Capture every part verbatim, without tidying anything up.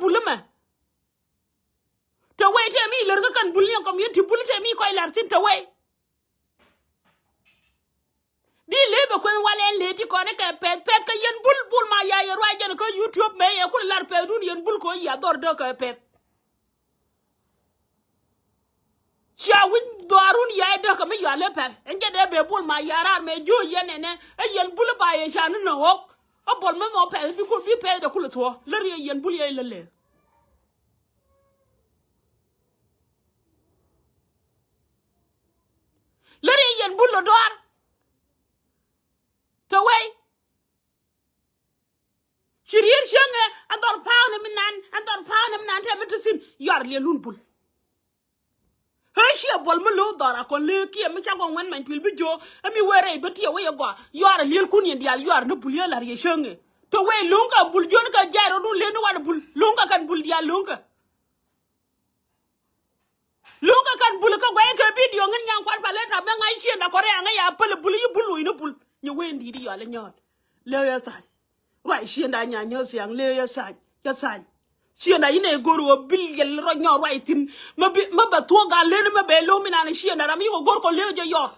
Bul mɛ. Te wei te mi lär kä kɛn bul ni kɔm yɛn ti bul te mi kɔc lar thin te wei. Di le bɛ kuɛn wal ɛn le ti kɔn kɛ pɛth pɛth kɛ yɛn bul bul ma ya yɛ ruac jɛn kä YouTube mɛ yɛ kul lar pɛth dun yɛn bul kɔ ya dhɔr dä kɛ pɛth. Cia wi̱c dhɔarun ya ɛ däkä mi yɔal ɛ pɛl ɛn jɛ dee bee bol ma ya raar mɛ jiö yɛn ɛnɛ ɛ yɛn bul ba yɛ ca ni nä ɣɔk. Ɛ bol mi mɔ pɛl bi kul bi pɛl de kul thuɔ lär yɛ yɛn bul yɛ lä lɛ. Lär yɛ yɛn bul lɔ dɔar. Te wei. Ci riet cieŋɛ ɛn dhɔr pa̱a̱n mi nan ɛn dhɔr pa̱a̱n mi nan te mi te thi̱n yɔar liɛl lun bul. Ɣän ciɛ buɔl mi lo̱o̱ dhɔr a kɔn lëë kiɛ mi ca gɔŋ wɛn many tuil bi jiö. Ɛ mi wee rɛy bä tiɛ wä yɛ gɔaa yɔar a liɛl kun yɛn diaal yɔar ni bul yɛ la̱r yɛ cieŋɛ. Te wee lo̱o̱ŋ kɛ bul jiön kɛ jiay rɔdun lëë ni wat bul lo̱o̱ŋ kɛ kɛn bul diaal lo̱o̱ŋ kɛ. Luŋ kɛ kɛn bul kä guɛy kɛ bidio ŋin nyaŋ kuat palɛ tap bɛ ŋa̱c ciënda kɔrɛ aŋä ya päl bul yi bul lo̱c ni bul. Nyɛ wen di̱t yɔal inyɔɔt. Lëë yɛ thany. Ruac ciënda nya nyɛ thiaŋ lëë yɛ thany. Yɛ thany. Ciënda yinɛ go̱r ɣöö bil yɛl rɔ nyɔɔt ruac thi̱n. Mä bi mä bɛ thuɔ̱k gal lëni mä bɛ lo̱o̱m inan ciënda ram yikɔ go̱r kɔ lëë jɛ yɔr.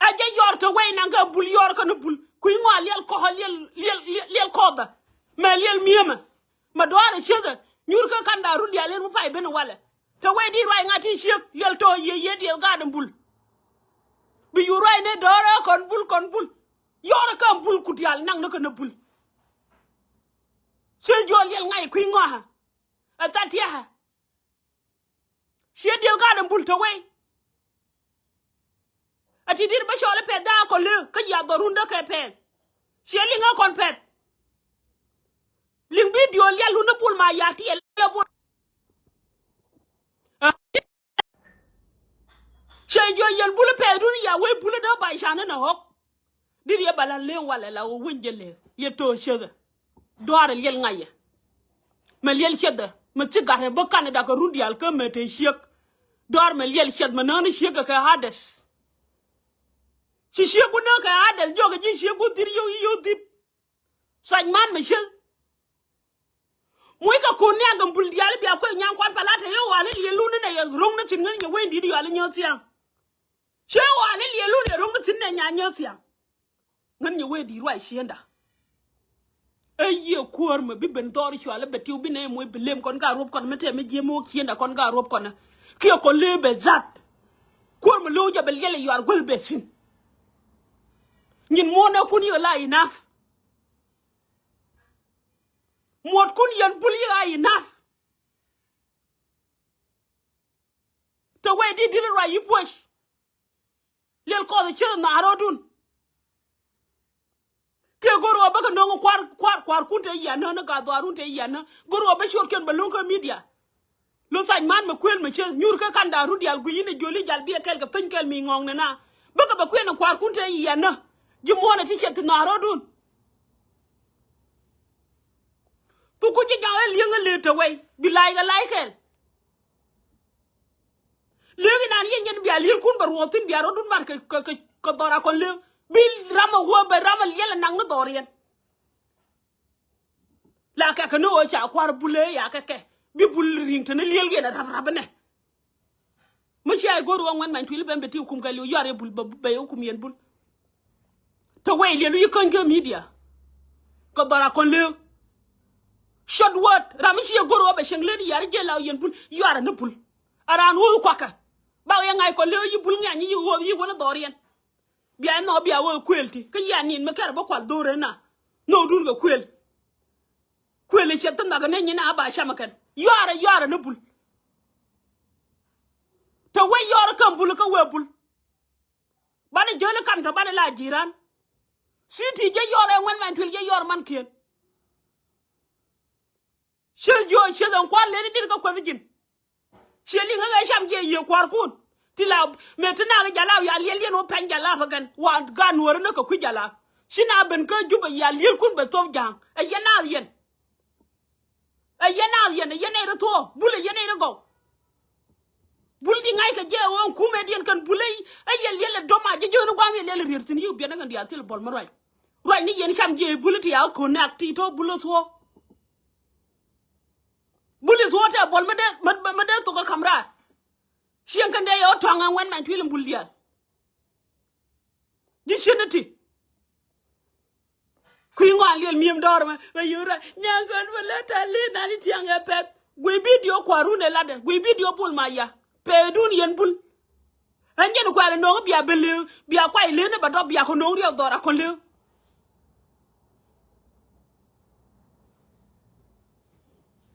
Ɛ jɛ yɔr te wei naŋ kɛ bul yɔr kɛn bul kui̱ ŋɔa liɛl kɔk liɛl liɛl liɛl liɛl kɔthä. Mɛ liɛl miemɛ mɛ dɔaarɛ ciethɛ nyur kä kanda run diaal in mi pay ben walɛ. Te wei di ruac ŋa̱ ti ciek liɛl tɔ yiee yiee diɛth gaat in bul. Bi yu ruac ni dɔɔrɛ kɔn bul kɔn bul. Yɔr kɛn bul ku diaal naŋ ni kɛn bul. Cieth jiɔ liɛl ŋa̱c kui̱ ŋɔa ɛ that tiɛhɛ. Ciɛ dieth gaat in bul te wei. A ti di̱t bä cɔl i̱ pɛth daak kɔn lëë kä yia dhɔrun däk kɛ pɛth. Ciɛ liŋ ɛ kɔn pɛth. Liŋ bidio lial lun i̱ bul ma yia tiɛl i̱ bul. Ciɛ jiɔ yɛn bul i̱ pɛthdun ya wei bul i̱ däk ba i̱ can inɛ ɣɔ̱k. Di̱t yɛ bɛ la leŋ walɛ la wä weny jɛ lek yɛ to̱o̱ ciekɛ. Dɔaarɛ liɛl ŋa̱cɛ. Mɛ liɛl ciɛthɛ mɛ ci gatɛ bä Canada kɛ run diaal kä mɛ te ciek. Dɔaar mɛ liɛl ciɛth mɛ näni ciekɛ kɛ Hades. Ci ciek wä näk kɛ Hades jiɔkɛ ji̱ ciek wä dhir yio̱w yio̱w dhip. Thuac man mɛ cieth. Muc kɛ kun niak kɛ bul diaal i̱ bia kueth nyaŋ kuan pɛl a te yɛ ɣɔaa ni liɛl lun inɛ yɛ ro̱ŋ ni thi̱n ŋäni nyɛ weny di̱t yɔal inyɔ̱ɔ̱th thiaŋ. Ciɛ ɣɔaa ni liɛl lun yɛ ro̱ŋ ni thi̱n inɛ nya nyɔ̱ɔ̱th thiaŋ. Ŋän nyɛ wee di̱i̱t ruac ciënda. Ɛ yiëë kuäär mɛ bi ben dhɔr cual ɛ bɛ tiw bi nɛ moc bi lem kɔn ka ruɔp kɔn mi tɛm mi jiɛ mi wä ciënda kɔn ka ruɔp kɔn. Kiɛ kɔn lee bɛ dhat. Kuäär mɛ lo̱w jɛ bɛ liɛl ɛ yuar guäth bɛ thi̱n. Nyin muɔ̱ɔ̱n ɛ kun yɛ la inaf. Muɔ̱t kun yɛn bul yɛ la inaf. Te wee di̱t di̱t ruac yi puɔ̱c. Liɛl kɔth i̱ cieth nhɔaar rɔ̱dun. Kiɛ go̱r ɣöö bäkɛ nöŋ kua̱r kua̱r kua̱rkun te yianä ni gat dhɔaarun te yianä go̱r ɣöö bä ciötkiɛn bɛ lo̱ŋ kä midia. Lo thac man mɛ kuël mɛ cieth nyuur kä kanda rut diaal gui̱c in ɛ jiöl i̱ jal biɛ kɛl kɛ piny kɛl mi ŋɔ̱ŋ ni na. Bäkɛ bɛ kuël ni kua̱rkun te yianä. Ji̱ muɔ̱ɔ̱n ɛ ti cieth ti nhɔaar rɔ̱dun. Thuku ji̱ jaŋ ɛ li̱eŋ ɛ lëë te wɛy bi la̱a̱c kɛ la̱a̱c kɛl. Lëëk inan yɛ nyɛn bia li̱eelkun bɛ ruɔɔth thi̱n bia rɔ̱dun mat kɛ kɛ kɛ dhɔra kɔn lëëk bi ram ɛ wä bɛ ram ɛ liɛl ɛ naŋ ni dhɔriɛn. La kɛ kɛ ni ɣöö ca kua̱r bul ëë ya kɛ kɛ bi bul ri̱ŋ te ni li̱eelkiɛn ɛ rap rap inɛ. Mi cia i̱ go̱r ɣöö ŋuɛn many tuil i̱ ben bɛ ti kum kɛ li̱w yuar yɛ bul bɛ bɛ yɛ kum yɛn bul. Te wɛy liɛl wi̱i̱ käny kä midia. Kɛ dhɔra kɔn lëëk. Short word ram mi ci yɛ go̱r ɣöö bɛ cieŋ len yar jiɛ la yɛn bul yuar ni bul. A raan ɣöö kuakɛ bak yɛ ŋa̱c kɔn lëëk yi bul ŋiany yi ɣöö yi wän dhɔriɛn. Bia nhɔk bia ɣöö kuël ti kä yia nin mi kɛr bä kual dho̱r ena. Nhɔkdun kɛ kuël. Kuël i̱ ciɛ thi̱n nhɔk ni nyin a ba cam kɛn yuarɛ yuarɛ ni bul. Te wee yɔr käm bul kä wee bul. Banɛ jäli kam tɔ banɛ la ji̱ran. City jɛ yɔr ɛ ŋuɛn mɛn tuil jɛ yɔr mankiɛn. Cieth jiɔ cieth ɛn kua̱r leni dit kä kueth ji̱n. Ciɛ liŋ ɛ ɣɛ cam jiɛ yiëë kua̱rkun. Ti la mëë ti nak jalap ya liɛl yɛn wä pɛny jalap ɛ kɛn wa gan nuɔ̱ɔ̱ri ni kɛ kui̱ jalap. Ci na ben kä Jubɛ ya liɛlkun bɛ thop ja̱a̱ŋ ɛ yɛn naath yɛn. Ɛ yɛn naath yɛn ɛ yɛn nɛy ri thuɔɔ bul ɛ yɛn nɛy ri gɔw. Bul di ŋa̱ckɛ jɛ ɣöö kumɛ diɛn kɛn bul ɛ yɛn liɛl ɛ dom a ji̱ jiöni gua̱a̱m yɛn liɛl ɛ rier thi̱n yiëë biɛn ɛ kɛn diaal thil bɔl mi ruac. Ruac ni yɛn cam jiɛ bul ti ya ɣä ko̱n nɛ̈k ti tɔ̱ bul ɛ thuɔɔ. Suɔ̱tɛ buɔl mi dee, mi, mi, mi dee thok ɛ ka̱m raar. Cieŋ kɛn dee yɛ ɣä tɔ̱a̱ŋ ɛ ŋuɛn many tuil in bul diaal. Ji̱ ciet ni ti. Kui̱ ŋɔan liɛl mi̱em dɔ̱ɔ̱r mɛ, mɛ yio̱o̱ra. Nyankän mɛ lät a li̱n an i̱ ciaŋ ɛ pɛth. Guiy bidio kua̱run ɛ latdɛ. Guiy bidio bul ma ya. Pɛthdun yɛn bul. Ɛn jɛn kuɛl ɛ no̱o̱ŋ bia ben lëë, bia kuay lëë ni bɛ dɔp bia kɛ no̱o̱ŋ riɛk dhɔr a kɔn lëë.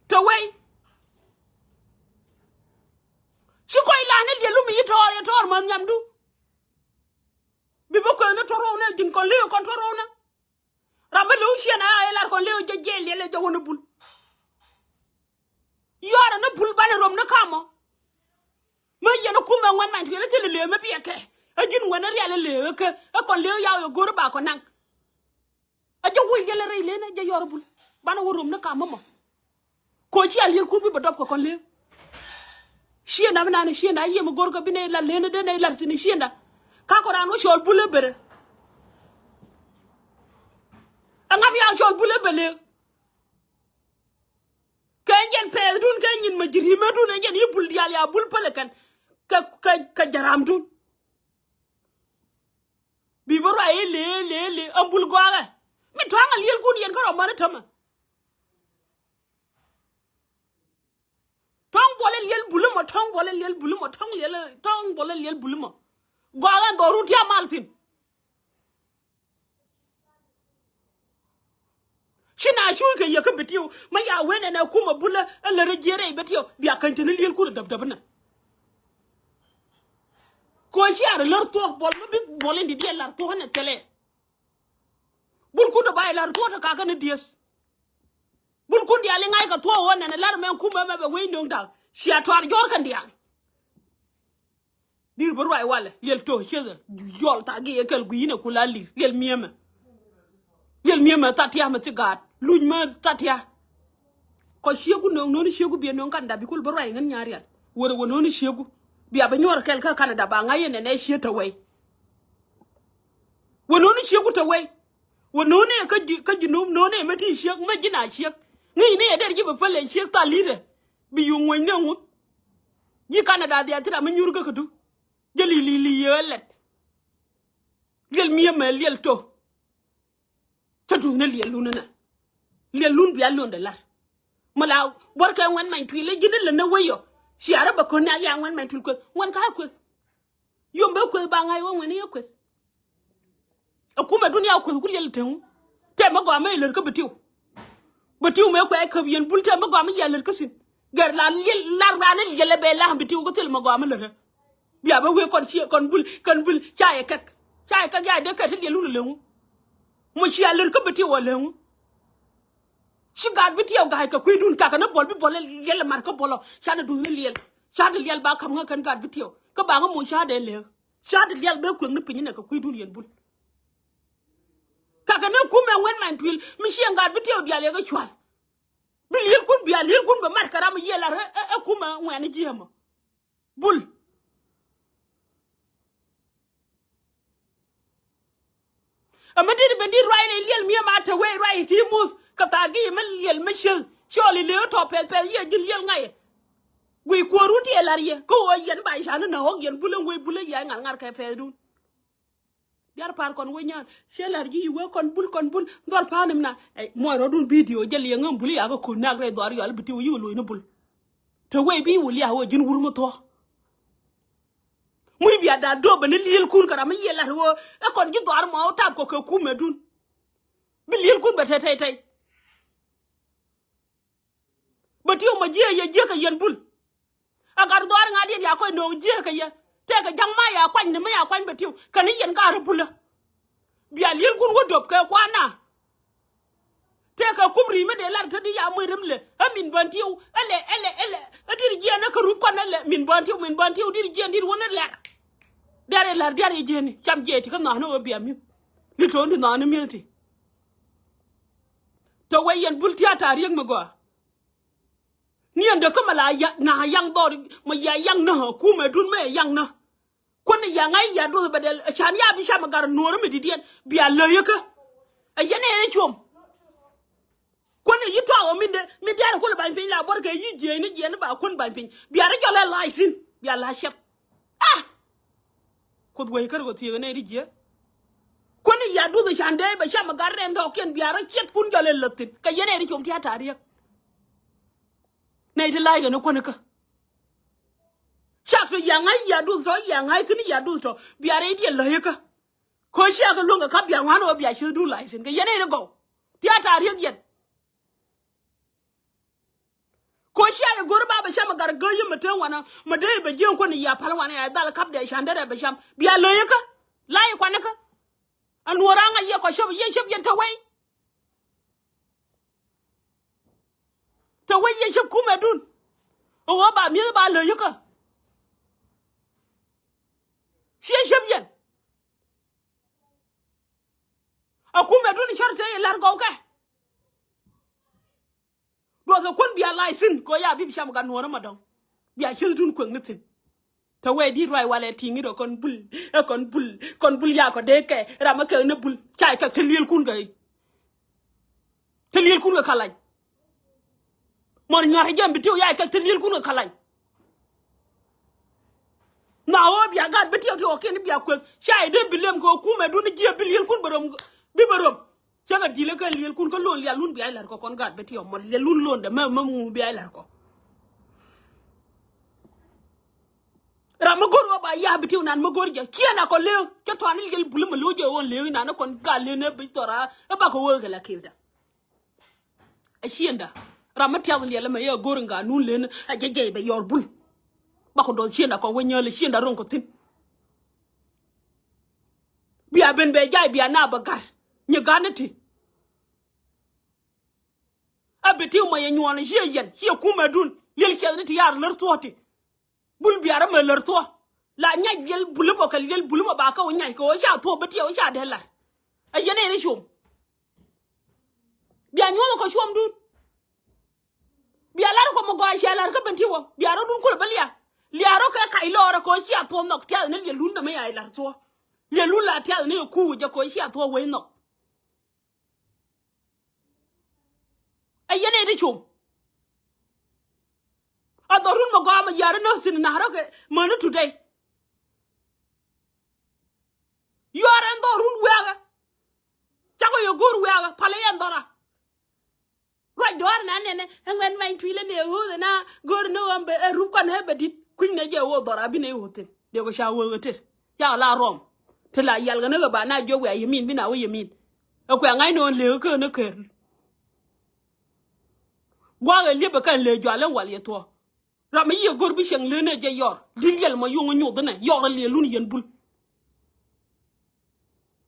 Te wei. Ci kɔc lan ni liɛl lumi yi tɔɔr yɛ tɔɔr män nyamdu. Bi bä kueth ni tɔrɔw ni ji̱n kɔn lëë kɔn tɔrɔw ni. Ram bä lëu ciɛn a ɛ lar kɔn lëë jɛ jiɛc liɛl ɛ jɛ wä ni bul. Yɔɔrɛ ni bul banɛ rom ni kamɔ. Mä yɛn ɛ kumɛ ŋuɛn many tuil ɛ thilɛ lëë mä biɛ kɛ. Ɛ ji̱n ŋuɛn ɛ rial ɛ lëë ɛ kɛ ɛ kɔn lëë yaw yɛ go̱r ɛ ba kɔn naŋ. Ɛ jɛ wuc yɛlɛ rɛy lenɛ jɛ yɔr bul banɛ wä rom ni kam mɔmɔ. Ko cia liel kun bi bɛ dɔp kɛ kɔn leŋ. Ciënda mi nani ciënda a yiëm go̱r kɛ bi nɛ lar lenɛ den nɛ lar sini ciënda. Ka kɔ ran wä cɔl bul ɛ bere. Ɛ ŋam ya cɔl bul ɛ bɛ leŋ. Kɛ jɛn pɛɛthdun kɛ nyin mɛ ji̱ ri̱mɛdun ɛ jɛn yi bul diaal ya bul pälɛ kɛn. Kɛ, kɛ, kɛ jaramdun. Bi bä ruac i̱ lee lee lee ɛn bul gɔakɛ. Mi tɔ̱a̱ŋ a liel kun yɛn kä rɔ mani tämɛ. Tɔ̱ŋ buɔlɛ liel bul mɔ, tɔ̱ŋ buɔlɛ liel bul mɔ, tɔ̱ŋ liel, tɔ̱ŋ buɔlɛ liel bul mɔ. Gɔakɛ ɛn dhɔrun ti a mal thi̱n. Ci na cuuc kɛ yɛ kä bɛ tiw ma ya wen ɛn ɛ kumɛ bulä ɛ lär ɛ jiɛn rɛy bɛ tiw bia käny te ni liel kun ɛ däpdäp inɛ. Ko cia rɛ lär thuɔ̱k buɔl ma bi buɔl in di diɛn lar thuɔ̱k inɛ thilɛ. Bul kun dee ba ilar thuɔ̱k te kakä ni dieth. Bul kun diaal iŋa̱c kɛ thuɔ̱k ɣöö nɛn ilar mɛ kumɛ mɛ bɛ wec nöŋ da̱k cia tɔar jɔ̱ɔ̱r kɛn diaal. Di̱r bä ruac walɛ liɛl to̱ ciethɛ. Yɔl thaak giɛ kɛl gui̱i̱nɛ ku la li̱r liɛl miemɛ. Liɛl miemɛ thatia mɛ thi gaat luc mɛ thatia. Kɔ cieku nöŋ nöni cieku biɛ nöŋ Canada bi kul bä ruac ŋän nyaar rial. Wärɛ wä nöni cieku bia bä nyuɔr kɛl kä Canada ba ŋa̱c yɛn nɛnɛ ciet te wɛy. Wä nöni cieku te wɛy. Wä nöni kä ji̱ kä ji̱ nöm nöni mɛ ti ciek mɛ ji̱ na ciek. Ŋäcni ɛ der ji̱ bä pälɛ ciek thal li̱rɛ. Bi yuŋ ŋuɔ̱ny ni ŋu. Ji̱ Canada dhiath ti ram mi nyuur kä kädu. Jɛ li li li yee lɛt. Liɛl miemɛ liɛl to̱. Cä duth ni liɛl lun ni nɛ. Liɛl lun bia lundɛ lar. Mɛ la buɔrkɛ ŋuɛn many tuil i̱ ji̱n i̱ lät ni wec yɔ. Ciaarä bɛ ko̱n ni a ya ŋuɛn many tuil kueth ŋuɛn ka kueth. Yom bɛ kueth ba ŋa̱c wä ŋuɛn i̱ yɛ kueth. Ɛ kumɛ dun ya kueth ku liɛl teŋu. Tɛmɛ gɔamɛ ilät kä bɛ tiw. Bɛ tiw mɛ kuɛ käp yɛn bul tɛmɛ gɔamɛ yɛ lät kä thi̱n. Gɛr la liɛl lar ran ni liɛl ɛ bɛ la bɛ tiw kä thil mɛ gɔamɛ lät ɛ. Bia bɛ wee kɔn cie kɔn bul kɔn bul ca yɛ kɛk. Ca yɛ kɛk ya dee kɛ ti liɛl wun leŋu. Mɔ cia lät kä bɛ tiw ɛ leŋu. Ci gaat bi tiɛw ga̱a̱c kɛ kui̱dun kakɛ ni buɔl bi buɔl liɛl ɛ mar kä buɔlɔ ca ni duth ni liɛl. Ca ni liɛl ba ka̱m ŋä kɛn gaat bi tiɛw kä ba ŋä muc ca dee leek. Ca di lial ben kueŋni piny nɛ kɛ kui̱dun yɛn bul. Kakɛ ni kumɛ ŋuɛn many tuil mi ciɛ ŋa̱t bi tiɛw diaal yɛ kɛ cua̱th. Bi liel kun bia liel kun bɛ mat kɛ ram yiëë lar ɛ kumɛ ŋuɛn jiɛmɔ. Bul. Ɛ mi dit ben dit ruac ni liɛl miɛ ma te wee ruac i̱ ti muth kɛ thaak gi̱i̱ mi liɛl mi cieth. Cɔɔl i̱ lëë tɔ pɛth pɛth yiëë ji̱n liɛl ŋa̱cɛ. Guiy kuɔɔru ti ɛ la̱r yɛ kä ɣöö yɛn ba can ni nä ɣɔ̱k yɛn bul ɛn wee bul ɛ yia ŋa̱r ŋa̱r kɛ pɛthdun. Diaar pa̱a̱r kɔn wee nya̱a̱n ciɛ la̱r ji̱ yi wee kɔn bul kɔn bul dhɔr pa̱a̱n im na. Muɔc rɔ̱dun bidio jɛ liɛŋ ɛn bul yakä ko̱n nak rɛy dhɔaar yɔal bi ti wä yi wä loc ni bul. Te wee bi wä liak wä ji̱n wur mi thuɔ̱k. Muc bia da̱a̱ do̱p bɛ ni liël kun kɛ ram mi yiëë la̱r wä ɛ kɔn ji̱ dhɔaar mɔ wä tap kɔ kɛ kumɛdun. Bi liël kun bɛ tɛy tɛy tɛy. Bɛ tiw mɔ jiɛ yɛ jiɛ kɛ yɛn bul. A gat dhɔaar ŋa̱diɛn ya kɔc no̱o̱ŋ jiɛ kɛ yɛ. Tëëkɛ ja̱ŋ ma ya kuany ni mi ya kuany bɛ tiw kɛn i̱ yɛn ga̱a̱r i̱ bulä. Bia li̱el kun wä döp kɛ kuan na. Tëëkɛ kup ri̱i̱ mi dee lar te di ya muec rim lɛ ɛ min bän tiw ɛ lɛ ɛ lɛ ɛ lɛ. Ɛ dir jiɛn ɛ kä rup kɔn ɛ lɛ min bän tiw min bän tiw dir jiɛn dir wä ni lɛr. Diar i̱ la̱r diar i̱ jiɛni cam jiɛc ti kä nhɔaani wä bia mi̱th. Li to̱o̱n ti nhɔaani mi̱th ti. Tɔ wee yɛn bul tia̱a̱ ta̱a̱ riek mi gɔaa. Ni ɛn dee kä mɛ la ya na yaŋ dhɔr mɛ ya yaŋ nä kumɛ dun mɛ yaŋ nä. Kuäni ya ŋa̱c ya duɔth bɛ dɛl can ya bi cam ɛ gar nuɔɔri mi di̱diɛn bia lä yä kä. Ɛ yɛn ɛ yɛn ɛ cuɔm. Kuäni yi tɔak ɛ Min de, min diaal kulɛ ba̱ny piny la buɔr kɛ yi̱ jiɛɛni jiɛɛni ba kun ba̱ny piny. Bia rɔ jɔl ɛ la̱a̱c thi̱n. Bia la̱a̱c ciɛth. Ah! Kuoth wec kär kɔ thiek nɛy ri jiɛ. Kuäni ya duth can dee bɛ cam ɛ gat rɛn dɔɔkiɛn bia rɔ ciɛth kun jɔl ɛ läth thi̱n. Kɛ yɛn nɛy ri com ti a ta̱a̱ riäk. Nɛy ti la̱a̱c kɛ ni kuäni kä. Cak tɔ ya ŋa̱c ya duth tɔ ya ŋa̱c thi̱n ya duth tɔ. Bia rɛy diɛn läc kä. Ko̱ ciɛ kɛ luäŋ kɛ ka̱p bia ŋuan ɣöö bia cieth duun la̱a̱c thi̱n kɛ yɛn nɛy ri gɔw. Ti a ta̱a̱ riäk yɛn. Ko̱ cia yɛ go̱r ba bɛ cam ɛ gat ɛ gäy yɛ mɛ te wanɛ mɛ dee bɛ jiɛn kuän ya pal wanɛ ya dhal kap dee can derɛ bɛ cam bia ley kä. La yɛ kuanɛ kä. Ɛ nuɔ̱ɔ̱r aŋa yɛ kɔ cäp yɛ cäp yɛn te wei. Te wei yɛ cäp kumɛ dun. Ɛ ɣöö ba mi̱eth ba ley kä. Ciɛ cäp yɛn. Ɛ kumɛ dun cär te yɛ la̱r gɔw kɛ. Duɔth ɛ kuän bia la̱a̱c thi̱n kɛ ɣöö ya bi bi cam gat nuɔ̱ɔ̱rä ma dɔ̱ŋ. Bia cieth tun kueŋni thi̱n. Te wee di̱t ruac walɛ ti̱i̱ŋ i̱ rɔ kɔn bul ɛ kɔn bul kɔn bul ya kɔ dee kɛ ram ɛ kɛk ni bul ca ɛ kɛk te liëlkun kɛ i̱. Te liëlkun kɛ kalany. Mɔr nyua̱r ɛ jɛm bi tiw ya ɛ kɛk te liëlkun kɛ kalany. Na ɣöö bia gat bi tiɛw ti ɣɔkiɛn i̱ bia kueth ca i̱ dee bi lem kɛ ɣöö kumɛ dun i̱ jiɛ bi liëlkun bɛ röm bi bɛ röm. Cä kɛ di̱l ɛ kɛn liɛlkun kä lo̱n lialun bia i̱ la̱r kɔ kɔn gat bi tiɛw mɔ liɛlun lo̱n dɛ mɛ mɛ mu bia i̱ la̱r kɔ. Ram mi go̱r ɣöö ba ya̱a̱ bi tiw nan mi go̱r jɛ ciɛ na kɔ lëë cä tuan i̱ liɛl bul mɛ lo̱c jɛ ɣöö lëë inan i̱ kɔn gat lëë nɛ bi thɔra i̱ bakɔ ɣöö kɛ la ki̱i̱rdä. Ɛ ciënda ram mi tiath liɛl ɛmɛ yɛ go̱r in gaa nun len ɛ jɛ jɛy bɛ yɔr bul. Bakɔ dɔth ciënda kɔn wä nyääl ɛ ciënda ro̱ŋ kɔ thi̱n. Bia ben bɛ jay bia na bɛ gat nyɛ gat ni ti. A bi ti mɔ yɛ nyuɔɔn ciɛ yɛn ciɛ kumɛ dun liɛl ciɛth ni ti yar lär thuɔ̱ɔ̱ti. Bul biarä mɛ lär thuɔ. La nyɛc liɛl bulä bä kɛ liɛl bulä bä ba kä wä nyɛc kɛ wä ca thuɔ bä tiɛ wä ca dee lar. A yɛn ɛn i̱ com. Bia nyuɔth kɛ cuɔmdun. Bia lar kɔ mɛ gɔaa cia lar kä ben ti wä bia rɔ̱dun kulɛ bä lia. Lia rɔ kɛ kac lɔɔrä kɛ wä cia thuɔ nhɔk tiath ni liɛl lun dämɛ ya i̱ lar thuɔ. Liɛl lun la tiath ni ku wä jɛ kɛ wä cia thuɔ wec nhɔk. Ɛ yɛn ɛ ti com. A dhɔrun mɛ gɔaa mɛ yar inɔ thin na̱rä kɛ mäni today. Yuar ɛn dhɔrun wiakä. Cakɔ yɛ go̱o̱r wiakä palɛ yɛn dhɔra. Ruac dɔaar na nɛnɛ ɛ ŋuɛn many tui̱lä ni ɛ ɣööth ɛna go̱o̱r ni ɣɔm bɛ ɛ rup kɔn ɛ bɛ di̱t kui̱ny nɛ jɛ ɣööth dhɔra bi nɛ ɣööth thin. Dee kɔ ca ɣööth ɛ tet ca la rɔm. Ti la yal kɛ ni kɛ ba na jiɔk wiaa yɛ min bi na wä yɛ min. Ɛ kuɛ ŋa̱cni ɣän lëë kä ni kɛɛr. Gua̱a̱k ɛ liep ɛ kɛn lëë jual ɛn wal yɛ thuɔ̱ɔ̱. Ram mi yiëë go̱r bi cieŋ lëë nɛ jɛ yɔr di̱t liɛl mɔ yuɔ̱ŋ nyuth ɛnɛ yɔr ɛ liɛl lun yɛn bul.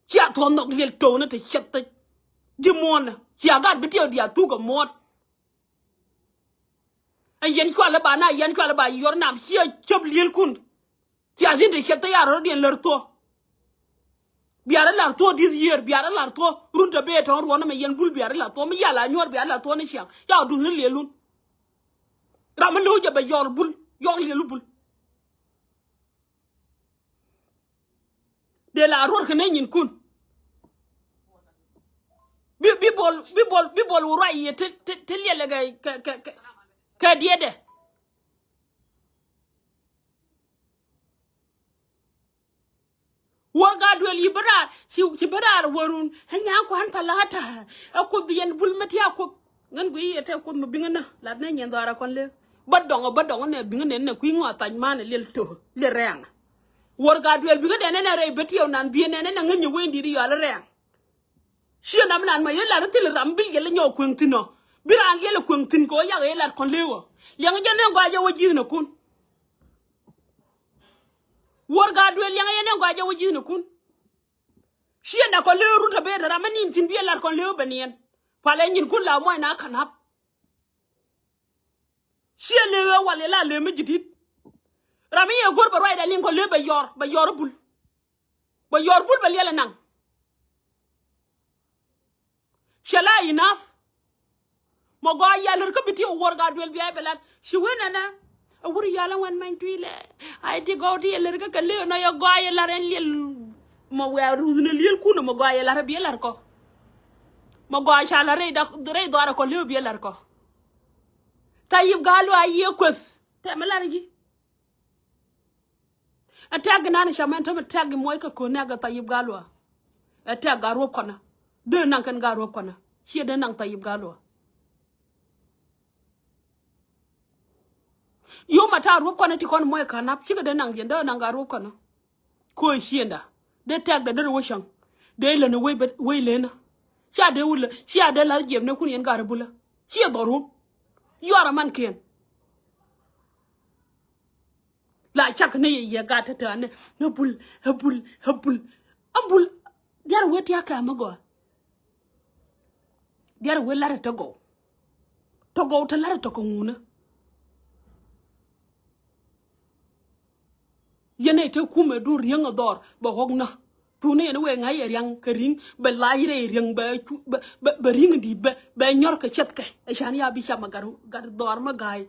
Cia thuɔ̱ɔ̱ nhɔk liɛl to̱o̱nä te ciɛth thi̱c. Ji̱ muɔ̱ɔ̱nä cia gat bi tiɛɛk diaal thuk ɛ muɔ̱ɔ̱t. Ɛ yɛn cualä ba na yɛn cualä ba yɔr nam ciɛ cäp liëlkun. Cia thi̱n te ciɛth thi̱c a rɔ̱diɛn lär thuɔ̱ɔ̱. Biarä lar thuɔ̱k this year biarä lar thuɔ̱k run te bee tɔ̱ŋ ruɔ̱n ɛmɛ yɛn bul biarä lar thuɔ̱k mi yal a nyuɔ̱ɔ̱r biarä lar thuɔ̱k ni ciaŋ. Ya duth ni liɛlun. Ram mi lo̱w jɛ bɛ yɔr bul yɔr liɛlu bul. Dee la ruɔr kɛ nɛ nyinkun. Bi bi bol bi bol bi bol wä ruac yɛ ti ti ti liɛlɛ kɛ kɛ kɛ kɛ diɛtdɛ. Wä gat duel yi bä raar ci ci bä raar wärun ɛ nyaŋ kuan pa la̱a̱t ta̱a̱. Ɛ kuoth bi yɛn bul mä ti a kuoth ŋän guiy yɛ tɛ kuoth mi biŋä nä lat nɛ nyɛn dhɔaar ɛ kɔn lek. Bä dɔŋ bä dɔŋ nɛ biŋä nɛn nɛ kui̱ ŋuan thany man ɛ liɛl to̱ liɛl rɛɛŋä. Wär gat duel biŋä dɛn nɛ rɛy bä tiɛw nan biɛ nɛn nɛ ŋän nyɛ wen di̱t yɔal rɛɛŋ. Ciɛ nam nan ma yɛ lat thil ram bi liɛl nyɔk kueŋ thi̱n ɔ. Bi raan liɛl kueŋ thi̱n kɛ wä yak yɛ lat kɔn lëë wä. Liɛŋ jɛ nɛ gɔaa jɛ wä ji̱th nɛ kun. Wuɔr gaa duëël liɛŋ yɛ nɛ gɔaa jɛ wä ji̱th nɛ kun. Ciɛ nɛ kɔn lëë run tɛ bee tɛ ram mi ni̱n thi̱n bi yɛ lat kɔn lëë wä bɛ niɛn. Palɛ nyin kun la muɔc na ka̱n hap. Ciɛ lëë wä wal yɛ la lëë mi ji̱ di̱t. Ram mi yɛ go̱r bɛ ruacdɛ liŋ kɔn lëë bɛ yɔr bɛ yɔr bul. Bɛ yɔr bul bɛ liɛl ɛ naŋ. Cɛ la enough. Mɛ gɔaa yɛl ri kä bi ti wä wuɔr gat duel bia bɛ lat ci wen ɛnɛ. Ɛ wur yal ɛ ŋuɛn many tui̱lɛ. Ay ti gɔw ti yɛ lar kä kɛ lëë nɔ yɛ gɔaa yɛ lar ɛn liɛl. Mɛ wɛɛ ruth ni liɛl kun mɛ gɔaa yɛ lar ɛ bi ɛ lar kɔ. Mɛ gɔaa ca lar rɛy dhɔarɛ kɔ lëë bi ɛ lar kɔ. Thayip Gatluak a yiëë kueth. Tɛmɛ lar ji̱. Ɛ tɛk inan i̱ ca mɛn tämɛ tɛk i̱ muɔc kɛ ko̱n nɛk ɛ Thayip Gatluak. Ɛ tɛk Gatruɔp kɔnä. Dee naŋ kɛn Gatruɔp kɔnä. Ciɛ dee naŋ Thayip Gatluak. Yom a ta̱a̱ Ruɔp kɔnä ti kɔn muɔc ɛ ka̱n nap cikɛ dee naŋ jiɛn dee naŋ Gatruɔp kɔnä. Ko̱ ɛ ciënda dee tɛk dee dee wä cäŋ dee län ɛ wec bɛ wec lenä. Cia dee wä lä cia dee la̱th jiɛpnɛ kun yɛn Gatruɔp bulä. Ciɛ dhɔrun. Yuarɛ mankiɛn. La cak ni yɛ yɛ gat te tɛ̈ni ɛ bul ɛ bul ɛ bul. Ɛ bul. Diarɛ wee tiak kɛ mi gɔaa. Diarɛ wee larɛ te gɔw. Te gɔw te larɛ te kɛ ŋunä. Yɛn nɛy te kumɛ dun riäŋ ɛ dhɔr bɛ ɣɔ̱k nä. Thunɛ yɛn wee ŋa̱c yɛ riaŋ kɛ ri̱ŋ bɛ lac rɛy riäŋ bɛ cu bɛ bɛ bɛ ri̱ŋ di̱t bɛ bɛ nyɔr kɛ cɛthkɛ. Ɛ can ya bi cam ɛ gat gat dhɔr mä ga̱a̱c.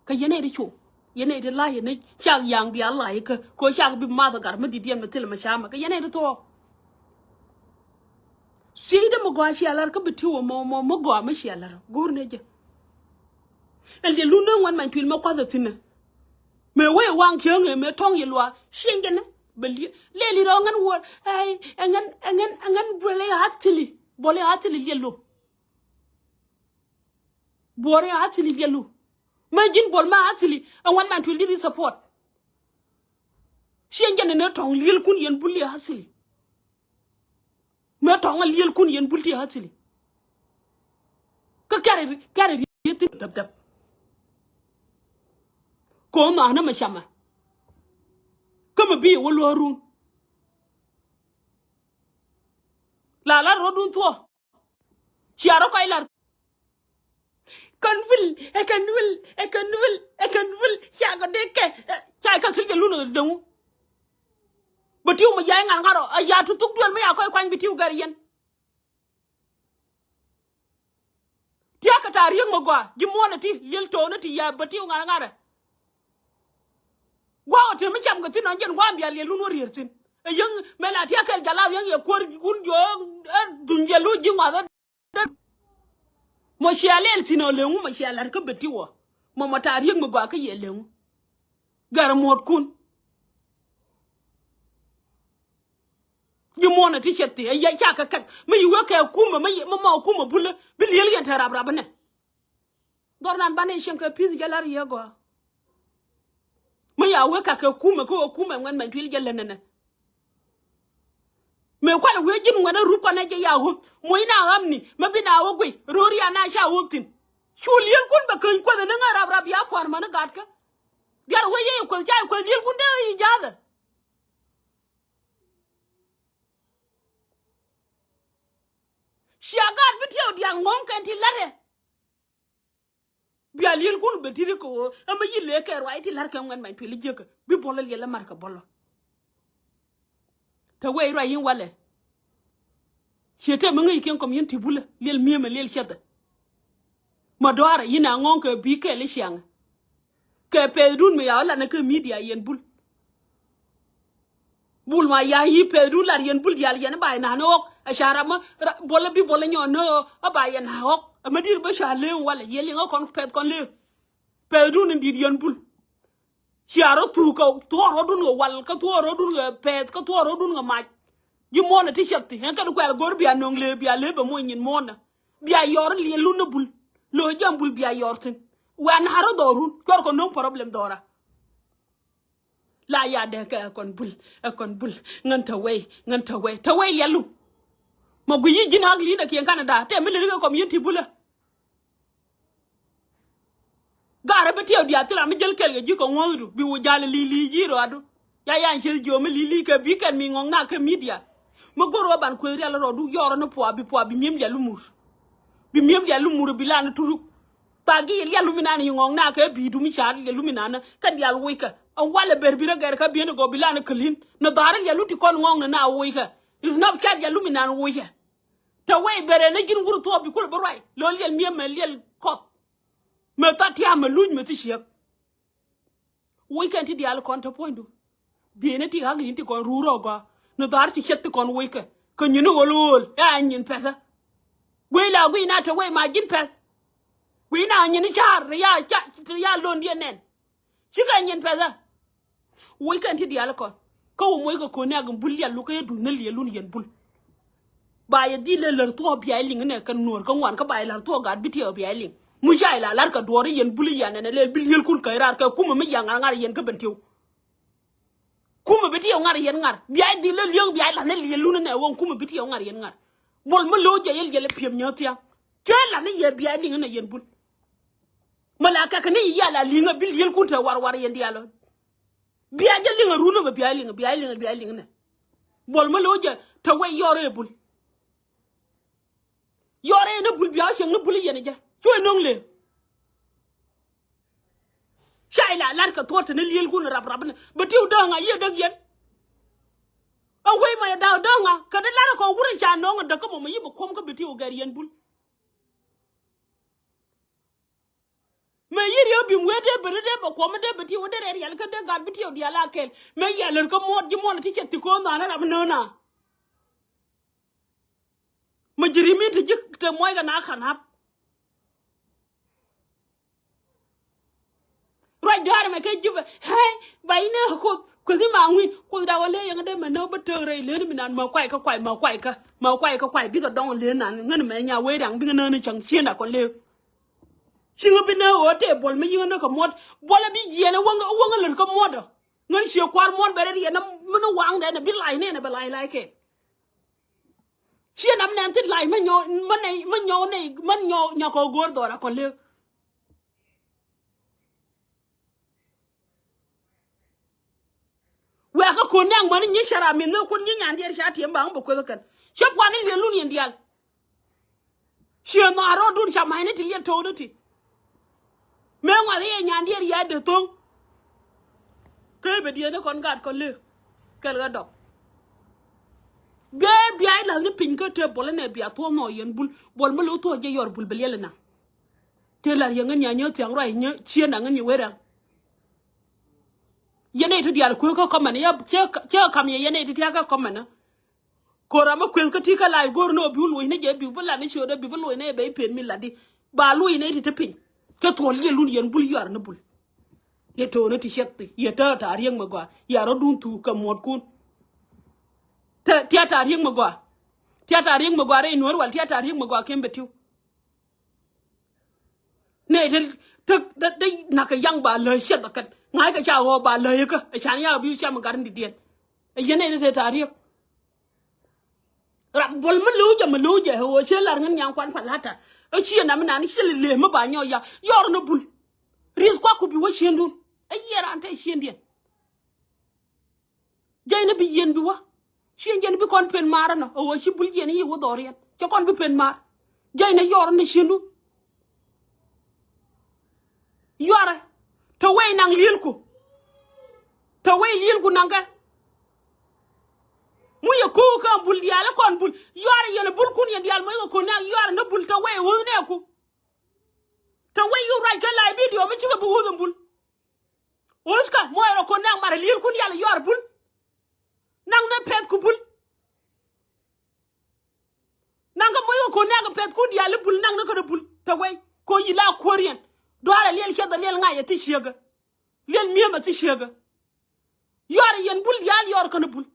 Kɛ yɛn nɛy ti cu yɛn nɛy ti lac yɛn ni cak yaŋ bia lac kä kɛ cak bi math ɛ gat mä di̱t yɛn mɛ thilɛ mɛ camɛ kɛ yɛn nɛy ti thuɔɔk. Ciey dee mi gɔaa cia lar kä bi tiw ɛ mɔ mɔ mi gɔaa mi cia lar go̱o̱r ni jɛ. Ɛn liɛ lundä ŋuan many tuil mɛ kuath ɛ thi̱n ɛ. Mëë wee waŋ kiäŋ ɛ mëë tɔ̱ŋ yɛ luaak cieny jɛn ɛ bɛ liɛ lɛl i̱ rɔ ŋän wuɔr. Ɛy ɛ ŋän ɛ ŋän ɛ ŋän buɔl i̱ a thili buɔl i̱ a thili liɛl lo. Buɔr i̱ a thili liɛl lo. Mëë ji̱n buɔl mɛ a thili ɛ ŋuan many tuil di ri support. Cieny jɛn ɛ ni tɔ̱ŋ liɛl kun yɛn bul i̱ a thili. Mëë tɔ̱ŋ a liɛl kun yɛn bul ti a thili. Kä kɛrɛ kɛrɛ riet ti däp däp. Ko̱n nhɔakä ni mɛ camɛ. Kä mɛ bi yɛ wä luäärun. La lar rɔ̱dun thuɔ̱. Cia rɔ kɔc lar. Kɛn vil ɛ kɛn vil ɛ kɛn vil ɛ kɛn vil cia kɛ dee kɛ. Ɛ, cia kɛ thil jɛ lun ɛ däŋu. Bɛ tiw mɛ yay ŋa̱r ŋa̱r ɔ ɛ ya tu thuk duel mɛ ya kɔc kuany bi tiw gɛr yɛn. Tia̱a̱ kɛ ta̱a̱ riek mɛ gɔaa ji̱ muɔ̱ɔ̱n ɛ ti liel to̱o̱n ɛ ti ya bɛ tiw ŋa̱r ŋa̱r ɛ. Gua̱a̱k ɔ te mi cam kɛ thi̱n ɔ jɛn gua̱a̱m bia liɛl lun wä rier thi̱n. Ɛ yäŋ mɛ la tia̱a̱ kɛl jalaw yäŋ yɛ kuäär kun jiö ɛ duny jɛ lo̱c ji̱ ŋɔath ɛ. Mɔ cia lɛl thi̱n ɔ leŋu mɔ cia la̱r kä bɛ ti wä. Mɔ mɔ ta̱a̱ riek mi gɔaa kä yɛ leŋu. Gɛr muɔ̱ɔ̱tkun. Ji̱ muɔ̱ɔ̱n ɛ ti cɛ thi ɛ yɛ ca kɛ kɛk mi yi wee kɛ kumɛ mi yi mi mɔ kumɛ bulä bi liel yɛn te rap rap inɛ. Dhɔr nan banɛ cieŋ kɛ pi̱th jɛ lar yɛ gɔaa. Mi ya wee kakɛ kumɛ kä wee kumɛ ŋuɛn mɛn tuil jɛ länänä. Mëë kualɛ wee ji̱n ŋuɛn ɛ rup kɔnɛ jɛ ya ɣöth muɔ̱c na ɣamni mɛ bi na ɣä guiy ro̱o̱r ya na ca ɣöth thi̱n. Cu liel kun bɛ käny kuäth ni ŋa̱ rap rap ya pua̱n mäni gatkä. Diaal wee yɛ yɛ kuäth ca yɛ kuäth liel kun dee ɣä yi ja̱a̱thɛ. Cia gaat bi tiɛw diaal ŋɔ̱ŋ kɛn ti la̱tɛ. Bia liel kun bɛ ti̱ti̱ kɛ ɣöö ɛmɛ yi lëë kɛ ruac ti la̱r kɛ ŋuɛn many tuil jiäkä bi buɔlä liɛl ɛ mar kɛ buɔlä. Te wee ruac yin walɛ. Ciɛ te mi ŋäc kiɛn community bulä liɛl miemɛ liɛl ciɛthɛ. Ma dɔaarɛ yin a ŋɔ̱ŋ kɛ bi kɛɛl i̱ ciaŋɛ. Kɛ pɛthdun mi ya ɣä lanɛ kä media yɛn bul. Bul ma ya yi pɛthdun lar yɛn bul diaal yɛn i̱ ba yɛ na̱a̱n i̱ ɣɔ̱k ɛ ca ram buɔlä bi buɔlä nyɔɔn ni ɣä ba yɛ na̱a̱n ɣɔ̱k. Ɛmɛ di̱t bä ca leŋ walɛ yɛ liŋ ɣä kɔn pɛth kɔn leŋ. Pɛthdun in di̱t yɛn bul. Cia rɔ thuk kɛ thuɔɔr rɔ̱dun kɛ wal kä thuɔɔr rɔ̱dun kɛ pɛth kä thuɔɔr rɔ̱dun kɛ mac. Ji̱ muɔ̱ɔ̱nɛ ti cɛth thi̱n ɛn kɛn kuɛl go̱r bia nöŋ lëë bia lëë bɛ muɔ̱ny nyin muɔ̱ɔ̱nɛ. Bia yɔr liɛl lun ni bul. Lo̱ jam bul bia yɔr thi̱n. Wɛn na̱r rɔ dhɔrun cuɔr kɛ no̱ŋ problem dhɔra. La ya dee kɛ ɛ kɔn bul ɛ kɔn bul. Ŋän te wei ŋän te wei te wei liɛlu. Ma gui yi ji̱n ak li̱n ɛ kiɛn Canada tɛ mi lili kɛ community bulä. Garɛ bi tiɛw diaal thil ram mi jäl kɛl kɛ ji̱ kɛ ŋuɔ̱thdu bi wä jal li̱li̱ ji̱ rɔadu. Ya yan cieth jiömi li̱li̱ kɛ bi kɛn mi ŋɔ̱ŋ na kɛ media. Mi go̱r wä ban kueth rial rɔɔdu yɔrɔ ni pua̱a̱ bi pua̱a̱ bi mi̱em lial lumur. Bi mi̱em lial lumur bi lan turuk. Thak gi lial lumi nan yi ŋɔ̱ŋ na kɛ bi̱i̱du mi ca̱a̱t lial lumi nan kɛn dial woc kɛ. Ɛn walɛ ber bi rɛ gɛr kä bi̱i̱n gɔɔ bi lan käli̱n ni dha̱a̱r lial luti kɔn ŋɔ̱ŋ ni na woc kɛ. Is nap ca̱a̱t lial lumi nan woc kɛ. Te wei ber ɛn ɛ ji̱n wur thuɔɔk bi kulɛ bi ruac lo̱ lial mi̱em mɛ lial kɔth. Mɛ tha tia̱a̱ mɛ luc mɛ thi ciek. Woc kɛn ti diaal kɔn te puɔ̱nydu. Bieyni ti ɣak li̱n ti kɔn ruur ɔ gɔaa ni dha̱a̱r ti ciɛth ti kɔn woc kɛ kɛ nyin ni ɣöl ɣöl ɛ a nyin pɛthä. Guic la guic na te wei ma ji̱n pɛth. Kui̱ na nyin ca̱r ri ya ca ri ya lo̱ndiɛn nɛn. Cikɛ nyin pɛthä. Wec kɛn ti diaal kɔn kä wä moc kɛ ko̱n nɛ̈k in bul liɛl luk kä yɛ duth ni liɛl lun yɛn bul. Ba yɛ dhil lɛ lär thuɔɔk biac liŋ inɛ kɛ nuɔ̱ɔ̱r kä ŋuan kä ba yɛ lär thuɔɔk gaat bi tiɛɛk biac liŋ. Mu ca yɛ la la̱r kɛ duɔ̱ɔ̱r i̱ yɛn bul i̱ yan ɛn ɛ lɛl bi liɛl kun kɛ raar kɛ kumɛ mi yaŋ ŋa̱r ŋa̱r yɛn kä ben tiw. Kumɛ bi tiɛɛk ŋa̱r yɛn ŋa̱r biac dhil lɛ liɛŋ biac la̱th ni liɛl lun inɛ ɣöö kumɛ bi tiɛɛk ŋa̱r yɛn ŋa̱r. Buɔl mi lo̱o̱ jɛ yɛ liɛl i̱ piɛm nyääth thia̱a̱ŋ. Cä la̱th ni yɛ biac liŋ inɛ yɛn bul. Mɛ la kɛk ni yia la liŋä bi liel kun te war war yɛn diaal ɔ. Bia jɛ liŋä run ɔ bɛ bia liŋä bia liŋä bia liŋä nɛ. Buɔl mɛ lo̱ jɛ te wec yɔr ɛ bul. Yɔr ɛ ni bul bia cieŋ ni bul yɛn jɛ cu ɛ no̱ŋ le. Ca ila lar kɛ thuɔt te ni liel kun rap rap ni bɛ ti wä däŋ a yië däk yɛn. Ɛ wec mɛ yɛ da̱k däŋ a kɛ ni lar kɛ wur ca nɔŋ ɛ däk kä mɔ mɛ yi bɛ kuɔm kä bɛ ti wä gɛr yɛn bul. Mëë yi̱ riek bi̱m wee dee ben dee bɛ kuɔm dee bɛ tiɛw dee rɛɛ rial kä dee gat bi tiɛw diaal a kɛl. Mëë yɛl ri kä muɔt ji̱ muɔt ti cɛ thi̱k ko̱o̱n nhan ram nööna. Mɛ ji̱ ri̱m in te ji̱ te muɔc kɛ na ka̱n hap. Ruac dɔ̱a̱r mɛ kɛ ji̱ bɛ hɛy ba inɛ kuoth kueth i̱ ma ŋui̱ kuoth da wä lëë yɛn dee mɛ nä bä tëk rɛy lëë ni mi nan mɛ kuay kä kuay mɛ kuay kä mɛ kuay kä kuay bikɛ dɔŋ lëë nan ŋän mɛ nya wee riaŋ bikɛ nä ni cäŋ ciënda kɔn lëë. Ciŋä bi nä ɣöö tëë buɔl mi yiŋä ni kɛ muɔt buɔl a bi jiɛn a wäŋä lät kä muɔt ɔ. Ŋän ciɛ kua̱r muɔt bɛ rɛ riɛn mi ni waŋdɛ ni bi lac ni ni bɛ lac lac kɛ. Ciɛ nam nɛn thit lac mi nyɔ mi nɛy mi nyɔ nɛy mi nyɔ nyɔkɔ go̱o̱r dhɔra kɔn lëë. Wɛɛkä ko̱n nɛŋ mäni nyi cɛ ram min nhök kun nyi nyan diɛɛr ca tiɛm baŋ bɛ kueth kɛn. Cä puan ni liɛl lun yɛn diaal. Ciɛ nhɔaar rɔɔdun ca ma̱cni ti liɛl to̱o̱ni ti. Mëë ŋuath i̱ yɛ nyan diɛɛr ya dee tho̱ŋ. Kee bɛ diɛɛni kɔn gat kɔn lëë kɛl ɣä dɔk. Bee bia i̱ la̱thni piny kä tëë buɔl inɛ bia thuɔ̱ɔ̱ŋ nhɔɔk yɛn bul buɔl mi lo̱ thuɔ̱ɔ̱k jɛ yɔr bul bɛ liɛl inaŋ. Tëë la̱r yɛ ŋän nya nyääk thia̱ŋ ruac nyä ciënda ŋän nyɛ wee raŋ. Yɛn nɛy ti diaal kueekä kɔmɛn ya cɛ kam yɛ yɛn nɛy ti tiakä kɔmɛn. Ko̱r ram mi kueth kä ti kä lac go̱o̱r ni ɔ bi wä luɔc ni jɛ bi wä bi lat ni ciötdɛ bi wä luɔc ni ɛ bɛ i̱ pen mi lat di ba luɔc ni ti te piny. Kɛ thuɔl yɛ lun yɛn bul yɔar ni bul. Yɛ to̱o̱ni ti ciɛth yɛ tääk ta̱a̱ riäŋ mi gɔaa yɛ rɔ̱dun thuuk kɛ muɔ̱tkun. Tia̱ ta̱a̱ riäŋ mi gɔaa. Tia̱ ta̱a̱ riäŋ mi gɔaa rɛy nuäär wal tia̱ ta̱a̱ riäŋ mi gɔaa ken bɛ tiw. Nɛ te te te nak kɛ yaŋ ba lä ciɛth kɛn ŋa̱c kɛ ca ɣɔɔ ba lä yɛ kä ɛ can yak bi cam gat in didiɛn. Ɛ yɛn nɛ te te ta̱a̱ riäk. Ram buɔl mi lo̱w jɛ mi lo̱w jɛ ɣöö cɛ lar ŋän nyaŋ kuan pa la̱t ta. Ɛ ci ɛ nam inan ci lɛ lëë mi ba nyɔɔc ya yɔr ni bul. Rieth kuak ku bi wä ciëndun ɛ yiëë raan te ciëndiɛn. Jɛy ni bi yieen bi wä. Ciɛ jɛn bi kɔn pen maar ɛnɔ ɛ ɣöö ci bul jiɛn i̱ wä dhɔriɛn cɛ kɔn bi pen maar. Jɛy ni yɔr ni ciëndu. Yuarɛ te wɛy naŋ lielku. Te wɛy lielku naŋ kɛ. Mu yɛ ko̱o̱k kä bul diaal ɛ kɔn bul yuarɛ yɛn bulkun yɛn diaal mɔ yɛ kɛ ko̱n naŋ yuarɛ ni bul te wɛy ɣöth nɛɛku. Te wɛy yu ruac kɛ la i̱ bidio mi cikɛ bi ɣöth in bul. Ɣöthkä mɔ yɛ rɔ ko̱n naŋ marɛ lielkun diaal yuarɛ bul. Naŋ ni pɛthku bul. Naŋ kä moc kɛ ko̱n nɛɛk kɛ pɛthkun diaal i̱ bul naŋ ni kä rɔ bul te wɛy ko̱ yi la kuäär yɛn. Duaarɛ liɛl ciɛth ɛ liɛl ŋa̱c ɛ thi ciëkä. Liɛl mi̱em ɛ thi ciëkä. Yuarɛ yɛn bul diaal yɔr kɛn i̱ bul.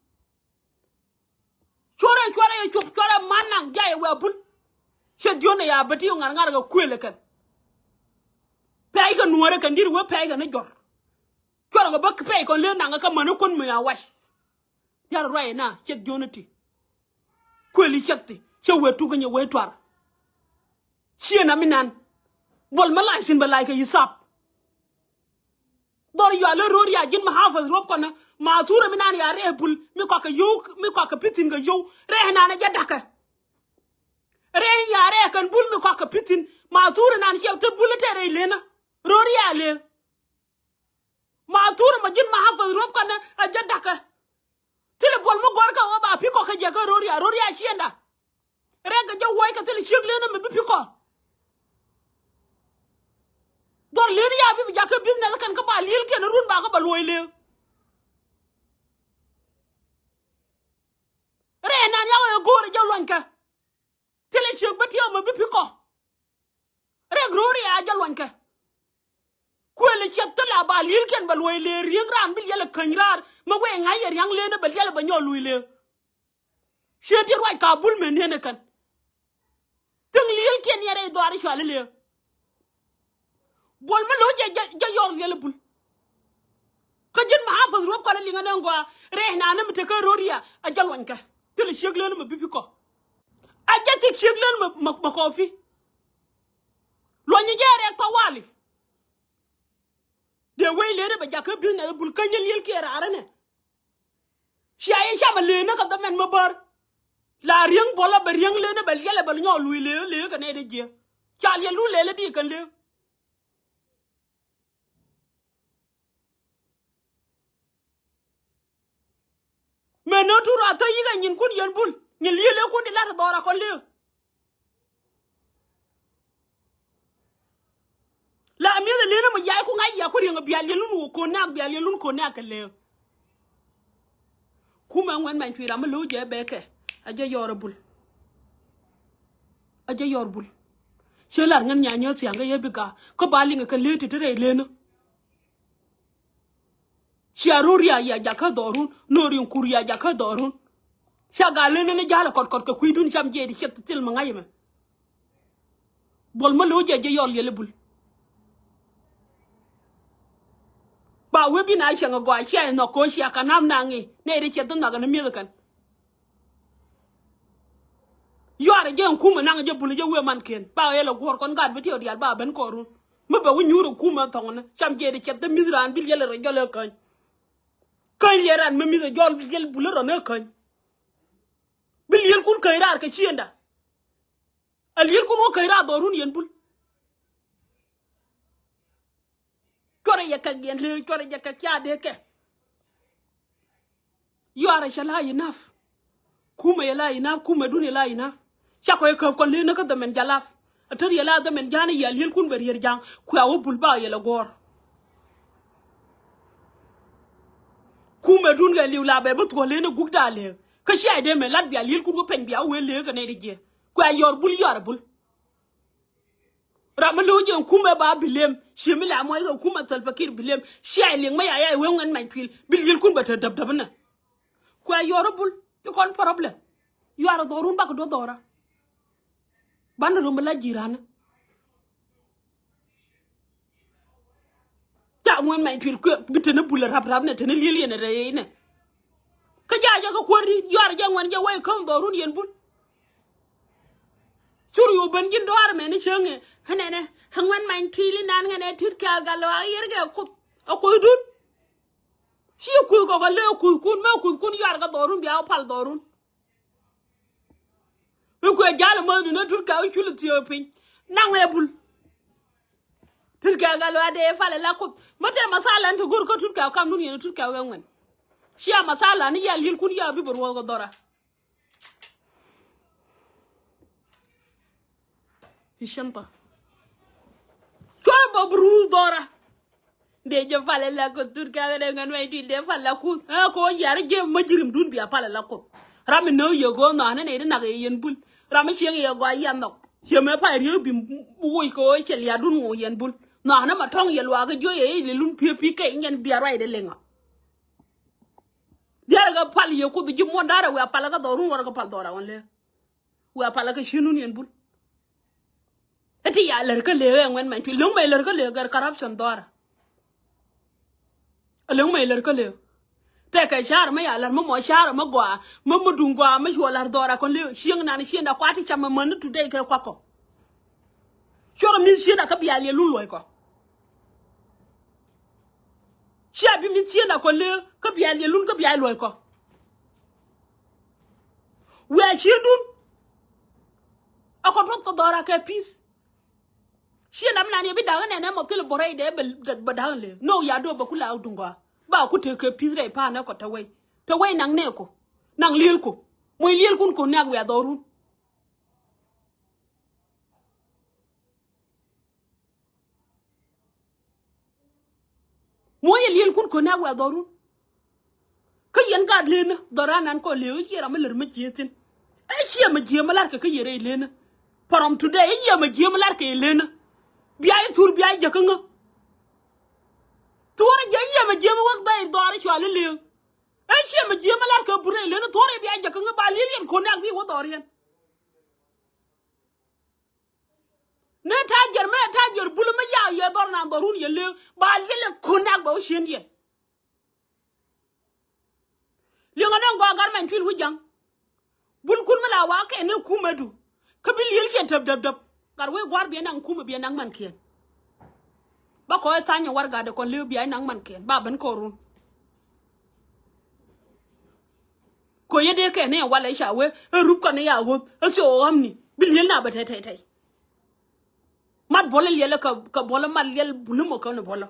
Cuɔrɛ cuɔrɛ yɛ cuɔp cuɔrɛ man naŋ jayɛ wɛ bul. Cɛ dion ɛ ya bä ti ŋa̱r ŋa̱r kɛ kuël ɛ kɛn. Pɛc kɛ nuɔ̱ɔ̱rɛ kɛn di̱t wee pɛc kɛ ni jɔr. Cuɔrɛ kɛ bä pɛc kɔn lee naŋ kä mäni kuän mi ya wac. Diaal ruac ina ciɛth jiɔni ti. Kuëli ciɛth ti cɛ wee tuk kɛ nyɛ wee tuar. Ciɛ na mi nan. Buɔl mi lac cin bɛ lac kɛ yisap. Dhɔr yual i̱ ro̱r ya ji̱n mi hafidh ruɔp kɔnä. Ma thurɛ mi nan ya rɛɛ bul mi kɔakɛ yio̱w mi kɔakɛ pithin kɛ yio̱w rɛɛ nan ɛ jɛ da̱kɛ. Rɛɛ ya rɛɛ kɛn bul mi kɔakɛ pithin ma thurɛ nan ciɛ te bul i̱ te rɛy lenä. Ro̱r ya le. Ma thurɛ ma ji̱n ma hafidh ruɔp kɔnä ɛ jɛ da̱kɛ. Thilɛ buɔl mi gɔ̱rkä ɣöö ba pi̱ kɔk kä jiɛk kä ro̱ria ro̱ria ciɛnda. Rɛk kɛ jɛ wuɔ̱c kɛ thilɛ ciek lëënä mi bi pi̱ kɔk. Dhɔr lëëni ya bi bi jakä business kɛn kä ba li̱el kiɛn run ba kä ba luɔ̱c lëë. Rɛɛ nan yak ɛ go̱o̱rɛ jɛ luɔ̱nykɛ. Thilɛ ciek bä tiɛw mi bi pi̱ kɔk. Rɛk Ro̱o̱r ya jɛ luɔnykɛ. Kuël ciɛth thil a ba li̱elkiɛn bɛ luɔ̱c lëë ri̱eŋ raan bi liɛl ɛ käny raar. Mɛ wee ŋa̱c yɛ ria̱ŋ lëë ni bɛ liɛl ɛ bɛ nyɔk luɔ̱c lëë. Ciɛ ti ruac ka bul mɛ niɛn ɛ kɛn. Thiäŋ li̱elkiɛn yɛ rɛy dhɔaar i̱ cuali li̱eek. Buɔl mi lo̱c jɛ, jɛ, jɛ yɔr liɛl i̱ bul. Kä ji̱n mi hafath ruɔ̱p kɔn ɛ liŋ ɛ nɛn gɔaa rɛy naan mi tekä ro̱ria ɛ jɛ luɔnykɛ. Thilɛ ciek lön mi bi pi kɔ. Ɛ jɛ cik ciek lön mi, mi, mi kɔ pi. Luɔny jɛ rɛk tɔ wali. Dee wec lëënä bɛ jakä business bul käny li̱elkiɛn raar ɛnɛ. Cia yɛ cam a lëënä kɛ dhɛ mɛn mä bär. La riäŋ buɔlä bɛ riäŋ lëënä bɛ liɛlɛ bɛ nyɔk luc lëë lëë kɛ nɛy dee jiɛ. Ca liɛl lu lëëlä di kɛn lëë. Mɛ nä tur a thäc yikɛ nyinkun yɛn bul nyin li̱eelëkun di lat dhɔra kɔn lëë. La mi̱eth a li̱eelä mɛ yac ku ŋa̱c ya ku riɛŋ a bia liɛlun wä ko̱n nak bia liɛlun ko̱n nak kɛ lëë. Kumɛ ŋuɛn many cui̱ ram mi lo̱w jɛ bɛ kɛ a jɛ yɔr a bul. A jɛ yɔr bul. Ciɛ lar ŋän nya nyääth thia̱ŋ kä yɛ bi ga̱a̱ kä ba liŋɛ kɛ lëë ti ti rɛy lënä. Cia ro̱r ya ya jakä dhɔrun no̱r in kur ya jakä dhɔrun. Cia gal lënä ni ja̱l kɔt kɔt kɛ kui̱dun cam jiɛc di ciɛth thil mi ŋa̱c ɛmɛ. Buɔl mä lo̱w jɛ jɛ yɔl yɛl i̱ bul. Ba wee bi na cieŋ a gɔaa cia inhɔk ko̱ cia ka nam naŋ i̱ nɛy ri ciɛth inhɔk ɛn mi̱eth kɛn. Yuaar jɛ in kumɛ naŋ jɛ bul jɛ wee mankiɛn ba ɣɛl a guɔ̱ɔ̱r kɔn gat bi tiɛw diaal ba ben kɔɔrun. Mi bɛ wi̱c nyuur in kumɛ thɔŋni cam jiɛc di ciɛth dee mi̱th raan bi liɛl rɔ jɔl ɛ käny. Käny liɛl raan mi mi̱th a jɔl liɛl bul rɔ ni käny. Bi liɛlkun käny raar kɛ ciënda. A liɛlkun wä käny raar dhɔrun yɛn bul. Cuɔrɛ yɛ kɛk yɛn lëë cuɔrɛ yɛ kɛk ca dee kɛ. Yuaarɛ cɛ la enough. Kumɛ yɛ la enough kumɛ dun yɛ la enough. Ca kɔ yɛ käp kɔn lëë ni kä dhɛmɛn jalap. A tär yɛ la dhɛmɛn ja̱a̱n yɛ a liɛlkun bɛ rier ja̱a̱ŋ kuɛ a wä bul ba yɛ lɛ guɔ̱ɔ̱r. Kumɛ dun kɛ liw la bɛ bi thuɔ̱k lëë ni guk da̱a̱ lëë kä cia yɛ dee mɛ lat bia liɛlkun wä pɛny bia wee lëë kɛ nɛy di jiɛ kuɛ a yɔr bul yɔr a bul. Ram mi lo̱w jɛ kumɛ ba bi lem. Ci mi la muɔc kɛ kumɛ Salva Kiir bi lem. Cia liŋ mi ya ya iwee ŋuɛn mac tuil bi liɛlkun bɛ te däp däp inɛ. Kuɛ yɔr bul ti kɔn problem. Yuaar dhɔrun bak duɔth dhɔra. Ban rom bi la ji̱ ran. Ca ŋuɛn mac tuil kuɛ bi te ni bul rap rap inɛ te ni liɛl yɛn rɛy inɛ. Kä ja̱ jɛ kä kuäär di̱t yuaar jɛ ŋuɛn jɛ wec käm dhɔrun yɛn bul. Cur yu ben ji̱n dɔaar mɛn i̱ cäŋ i̱ ɣänɛnɛ ɣä ŋuɛn many tui̱li nan ŋänɛ ti̱t kɛ a gal ɣä yier kɛ kuth. A kuth dun. Ci kuth kɔk a lëë kuthkun mɛ kuthkun yuaar kɛ dhɔrun bia wä pal dhɔrun. I̱ kuɛ jal i̱ mäth dun ɛ tut kɛ wä cul i̱ thiee piny. Naŋ ɛ bul. Tut kɛ gal ɣä dee pal ila kuth mä tɛ mathalan ti go̱r kä tut kɛ wä kam dun yɛn tut kɛ wä ŋuɛn. Cia mathalan i̱ yal yielkun yia bi bɛ ruɔth kɛ dhɔra. Fi shanta. Cuarɛ bä bi ruuth dhɔra. Dee jɛ pal ila kuth tut kɛ wä dee ŋän wä i̱ dui̱l dee pal ila kuth ɛ kɛ wä yar jɛ mä ji̱ rim dun bia pal ila kuth. Ram mi nä yɛ go̱o̱r nhɔaanä nɛy ti nak yɛ yɛn bul. Ram mi cieŋ yɛ gɔaa yɛ nhɔk. Ciɛ mɛ pay riek bi woc kɛ ɣöö cɛ lia̱a̱dun ŋo̱o̱k yɛn bul. Nhɔaanä ma tɔ̱ŋ yɛ luaak kɛ jiö yɛ i̱ lɛ lun pi̱epi kɛ i̱ nyɛn bia ruacdɛ liŋa. Diaal kɛ pal yɛ kuoth ji̱ muɔ̱n da̱rɛ wiaa pal kɛ dhɔrun wärä kɛ pal dhɔra ɣɔn lëë. Wiaa pal kɛ ci̱n wun yɛn bul. Ɛ ti ya lär kä lëë ɛ ŋuɛn mɛn cuil lo̱ŋ mɛ lär kä lëë gɛr corruption dhɔra. Alo̱ŋ mɛ ilär kä lëë. Tɛkɛ ca̱r mä ya lär mä mɔ ca̱r mä gɔaa mä mä duŋ gɔaa mä cuɔ lär dhɔra kɔn lëë cieŋ nan ciënda kua ti cam mä män ni today kɛ kuakɔ. Cuɔrɔ mi̱th ciënda kä bia liɛl lun luɔ̱c kɔ. Cia bi mi̱th ciënda kɔn lëë kä bia liɛl lun kä bia luɔ̱c kɔ. Wiaa ciëndun. Akɔ duɔth kɔ dhɔra kɛ peace. Ciɛ lam nan yɛ bi da̱k nɛnɛ mɔ thil bɔrɛ idɛ bɛ da̱k lɛ no ya doo bɛ ku la duŋ gɔaa ba ku tekɛ pi̱th rɛy pa̱a̱n ɛ kɔ te wei te wei naŋ nɛ ko naŋ liel ko. Moc liel kun ko nɛk wiaa dhɔrun. Muɔ̱nyɛ liel kun kön nɛ wiaa dhɔrun. Kä yɛn gaat lenä dhɔran nan kɔ lëë ɣä ciɛ ram mi lär mi jiee thi̱n. Ɛ ciɛ mi jiee mi larkɛ kä yɛ rɛy lenä. From today ɛ yɛ mi jiee mi larkɛ yɛ lenä. Bia i̱ thur bia i̱ jäkä ŋä. Thuɔ̱rɛ jɛ yiëmɛ jiämɛ wek dhɛy dhɔaarɛ cuali li̱eŋ. Ɛ ciɛmɛ jiämɛ lar kɛ burɛ leni thuɔ̱rɛ bia i̱ jäkä ŋä ba li̱el yɛn ko̱nak bi wä dhɔriɛn. Ni ta̱a̱ jiɛr mɛ ta̱a̱ jiɛr bulä mɛ ya yɛ dhɔr nan dhɔrun yɛ li̱eŋ ba li̱el yɛ ko̱nak bɛ wä cien yɛn. Liŋ anɔŋ gɔaa gat mɛn cuil wi̱c ja̱ŋ. Bulkun mi la wa kɛn ni kumɛdu. Kä bi lielkiɛn täp däp däp. Gat wec gua̱r biɛ naŋ kumɛ biɛ naŋ mankiɛn. Ba kɔc thany ɛ warɛgakdɛ kɔn li̱w bia naŋ mankiɛn ba ben kɔrun. Ko̱ yet dee kɛn ni ɛ walɛ ca wee ɛ rup kɔn ni ya ɣo̱th ɛ thio ɣɔ̱mni bi liel na bɛ tɛy tɛy tɛy. Mat buɔlä liɛlä kɛ, kɛ buɔlä mat liɛl buli mɔ kɛn buɔlä.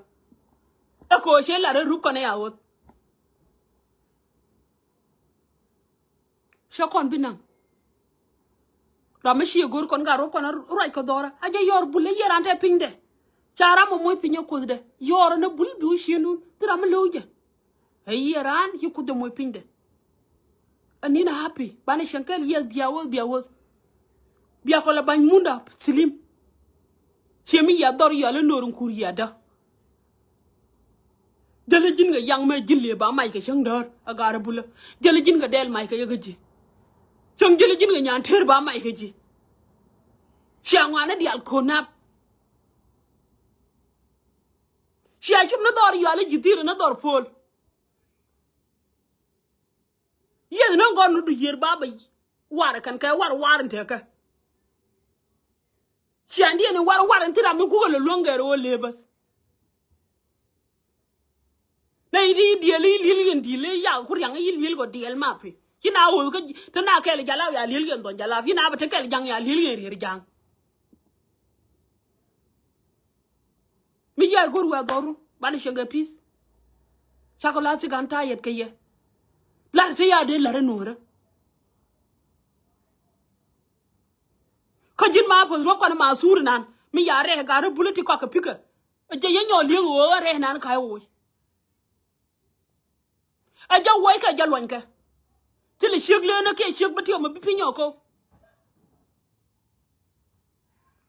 Ɛ kɛ ɣöö ciɛ lat rɛ rup kɔn ɛ ya ɣöth. Cä kɔn bi naŋ. Ram mi ci go̱r kɔn ka ruɔp kɔn ruac kɛ dhɔrä a jɛ yɔr bul ɛ yiëë ran tɛ pinydɛ. Ca ram ɛ moc piny ɛ kuothdɛ yɔr ɛn ɛ bul bi wä ciëndun thi ram mi lo̱w jɛ. Ɛ yiëë raan ci kuth jɛ moc pinydɛ. Ɛ ni̱n ɛ happy banɛ cieŋ kɛl yiëth bia wäth bia wäth. Bia kɔ lɛ ba̱ny munda thilim. Ciɛ mi yia dhɔr yia lä no̱r in kur yia dä. Jäl ji̱n kɛ yaŋ mɛ ji̱n liee ba mac kɛ cäŋ däär ɛ ga̱r ɛ bulä. Jäl ji̱n kɛ dɛl mac kɛ yɛ kä ji̱. Cäŋ jäl ji̱n kɛ nyan teer ba mac kɛ ji̱. Cia ŋuan ɛ diaal ko̱n nap. Cia cop ni dhɔr yual i̱ ji̱ thi̱i̱r ni dhɔr puɔl. Yieth ni gɔn ni du yiër ba bɛ war kɛn kɛ war war in tekɛ. Ciandiɛn in war war in thi ram mi kukɛ lɛ luäŋ gɛr ɣöö lëë bäth. Na i̱ liel i̱ liel yɛn di̱i̱l i̱ yak ku riaŋ i̱ liel kɔ diɛl ma pi ci na ɣöth kä te na kɛl ja̱law ya liel yɛn dhɔn ja̱law ci na bɛ te kɛl ja̱ŋ ya liel yɛn rier ja̱ŋ. Mi yia go̱r wɛ̈ɛ̈ dhɔru banɛ cieŋ kɛ pi̱th. Cakɔ la thi̱k an ta̱a̱ yɛt kɛ yɛ. Lar te ya dee lar inuɔ̱ɔ̱rä. Kä ji̱n ma päth ruɔ̱p kɔn ma thur inan mi ya rɛɛk gat rä bulä ti kɔak kɛ pi̱kä. Jɛ yɛ nyɔɔl li̱eŋ ɣöö ɣä rɛɛk inan ka̱a̱c woc. Ɛ jɛ wuɔckɛ jɛ luɔnykɛ. Thilɛ ciek leenä kiɛ ciek bä tiɔm ɛ bi pinyɔk kä.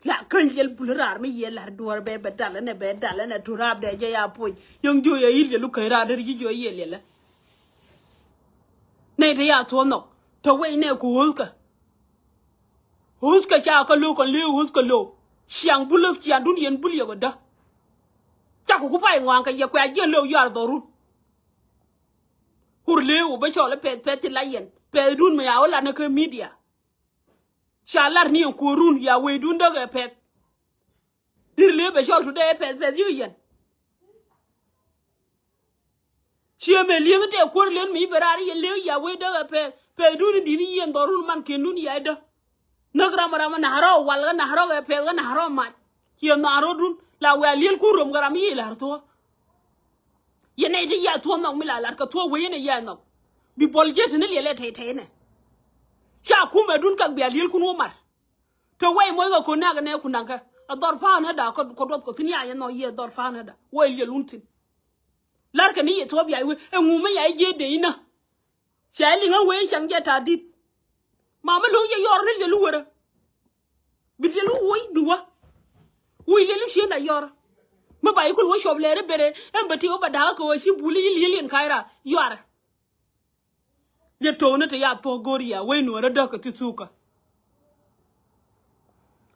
La käny liɛl bul raar mi yiëë la̱r duɔ̱ɔ̱r bɛ bɛ dal ɛnɛ bɛ dal ɛnɛ tu raap dɛ jɛ ya puɔc yäŋ jiö yɛ yi̱l yɛ lu käny raar deri ji̱ jiö yiëë liɛlɛ. Nɛy te ya thuɔ̱ɔ̱ nhɔk te wec nɛ ku ɣööthkä. Ɣööthkä ca kä lo̱o̱k kɔn lee ɣööthkä lo̱o̱k ciaŋ bul ciaŋdun yɛn bul yɛ bä dä. Cakɔ ku pay ŋɔaŋ kɛ yɛ kuɛ a jiɛn lo̱o̱k yuaar dhɔrun. Kur lee wä bä cɔl i̱ pɛth pɛth ti la yɛn pɛthdun mi ya wä lat ni kä midia. Ca lar ni ɛn kuɔrun ya weydun däk ɛ pɛth. Dir lee bɛ cɔl tu dee ɛ pɛth pɛth yik yɛn. Ciɛ mɛ li̱eŋ tɛ kuɔr len mi bɛ raar yɛ li̱eŋ ya wec däk ɛ pɛth pɛthdun in di̱t ni yɛn dhɔrun man kendun ya idä. Näk ram ram na̱rä wal kä na̱rä ɛ pɛth kä na̱rä mac. Ciɛ na̱rä dun la wɛ a liel ku rom kä ram i̱ yɛ la̱r thuɔ̱k. Yɛ nɛy ti yɛ thuɔ̱k nhɔk mi la la̱r kɛ thuɔ̱k wec yɛn ɛ yɛ nhɔk. Bi bɔl jiɛt ni liɛl ɛ tɛy tɛy nɛ. Ca kumɛ dun kak bia liel kun wä mar. Te wɛy muɔc kɛ ko̱n nak nɛ kun naŋkɛ a dhɔr pa̱a̱n ɛ da kɔ duɔth kɔ thi̱n ya yɛ nhɔk yɛ dhɔr pa̱a̱n ɛ da wɛy liɛl wun thi̱n. La̱rkɛ ni yɛ thuɔ̱k bia i̱ wee ɛŋu mi ya i̱ jiɛt dee inä. Cɛ liŋ ɛ wee cäŋ jɛ ta̱a̱ di̱t. Mamä lo̱ŋ yɛ yɔr ni liɛlu wärä. Bi liɛlu woc bi wä. Woc liɛlu cien da yɔr. Mi ba ikul wä cɔp lɛɛri bere ɛn bɛ ti wä ba da̱a̱k kɛ wä ci buli yi liɛl yɛn ka̱y ra yɔarɛ. Liɛ to̱o̱ni te ya thuɔ̱k go̱o̱r ya wec nuɔ̱ɔ̱rä däk kɛ thi thukä.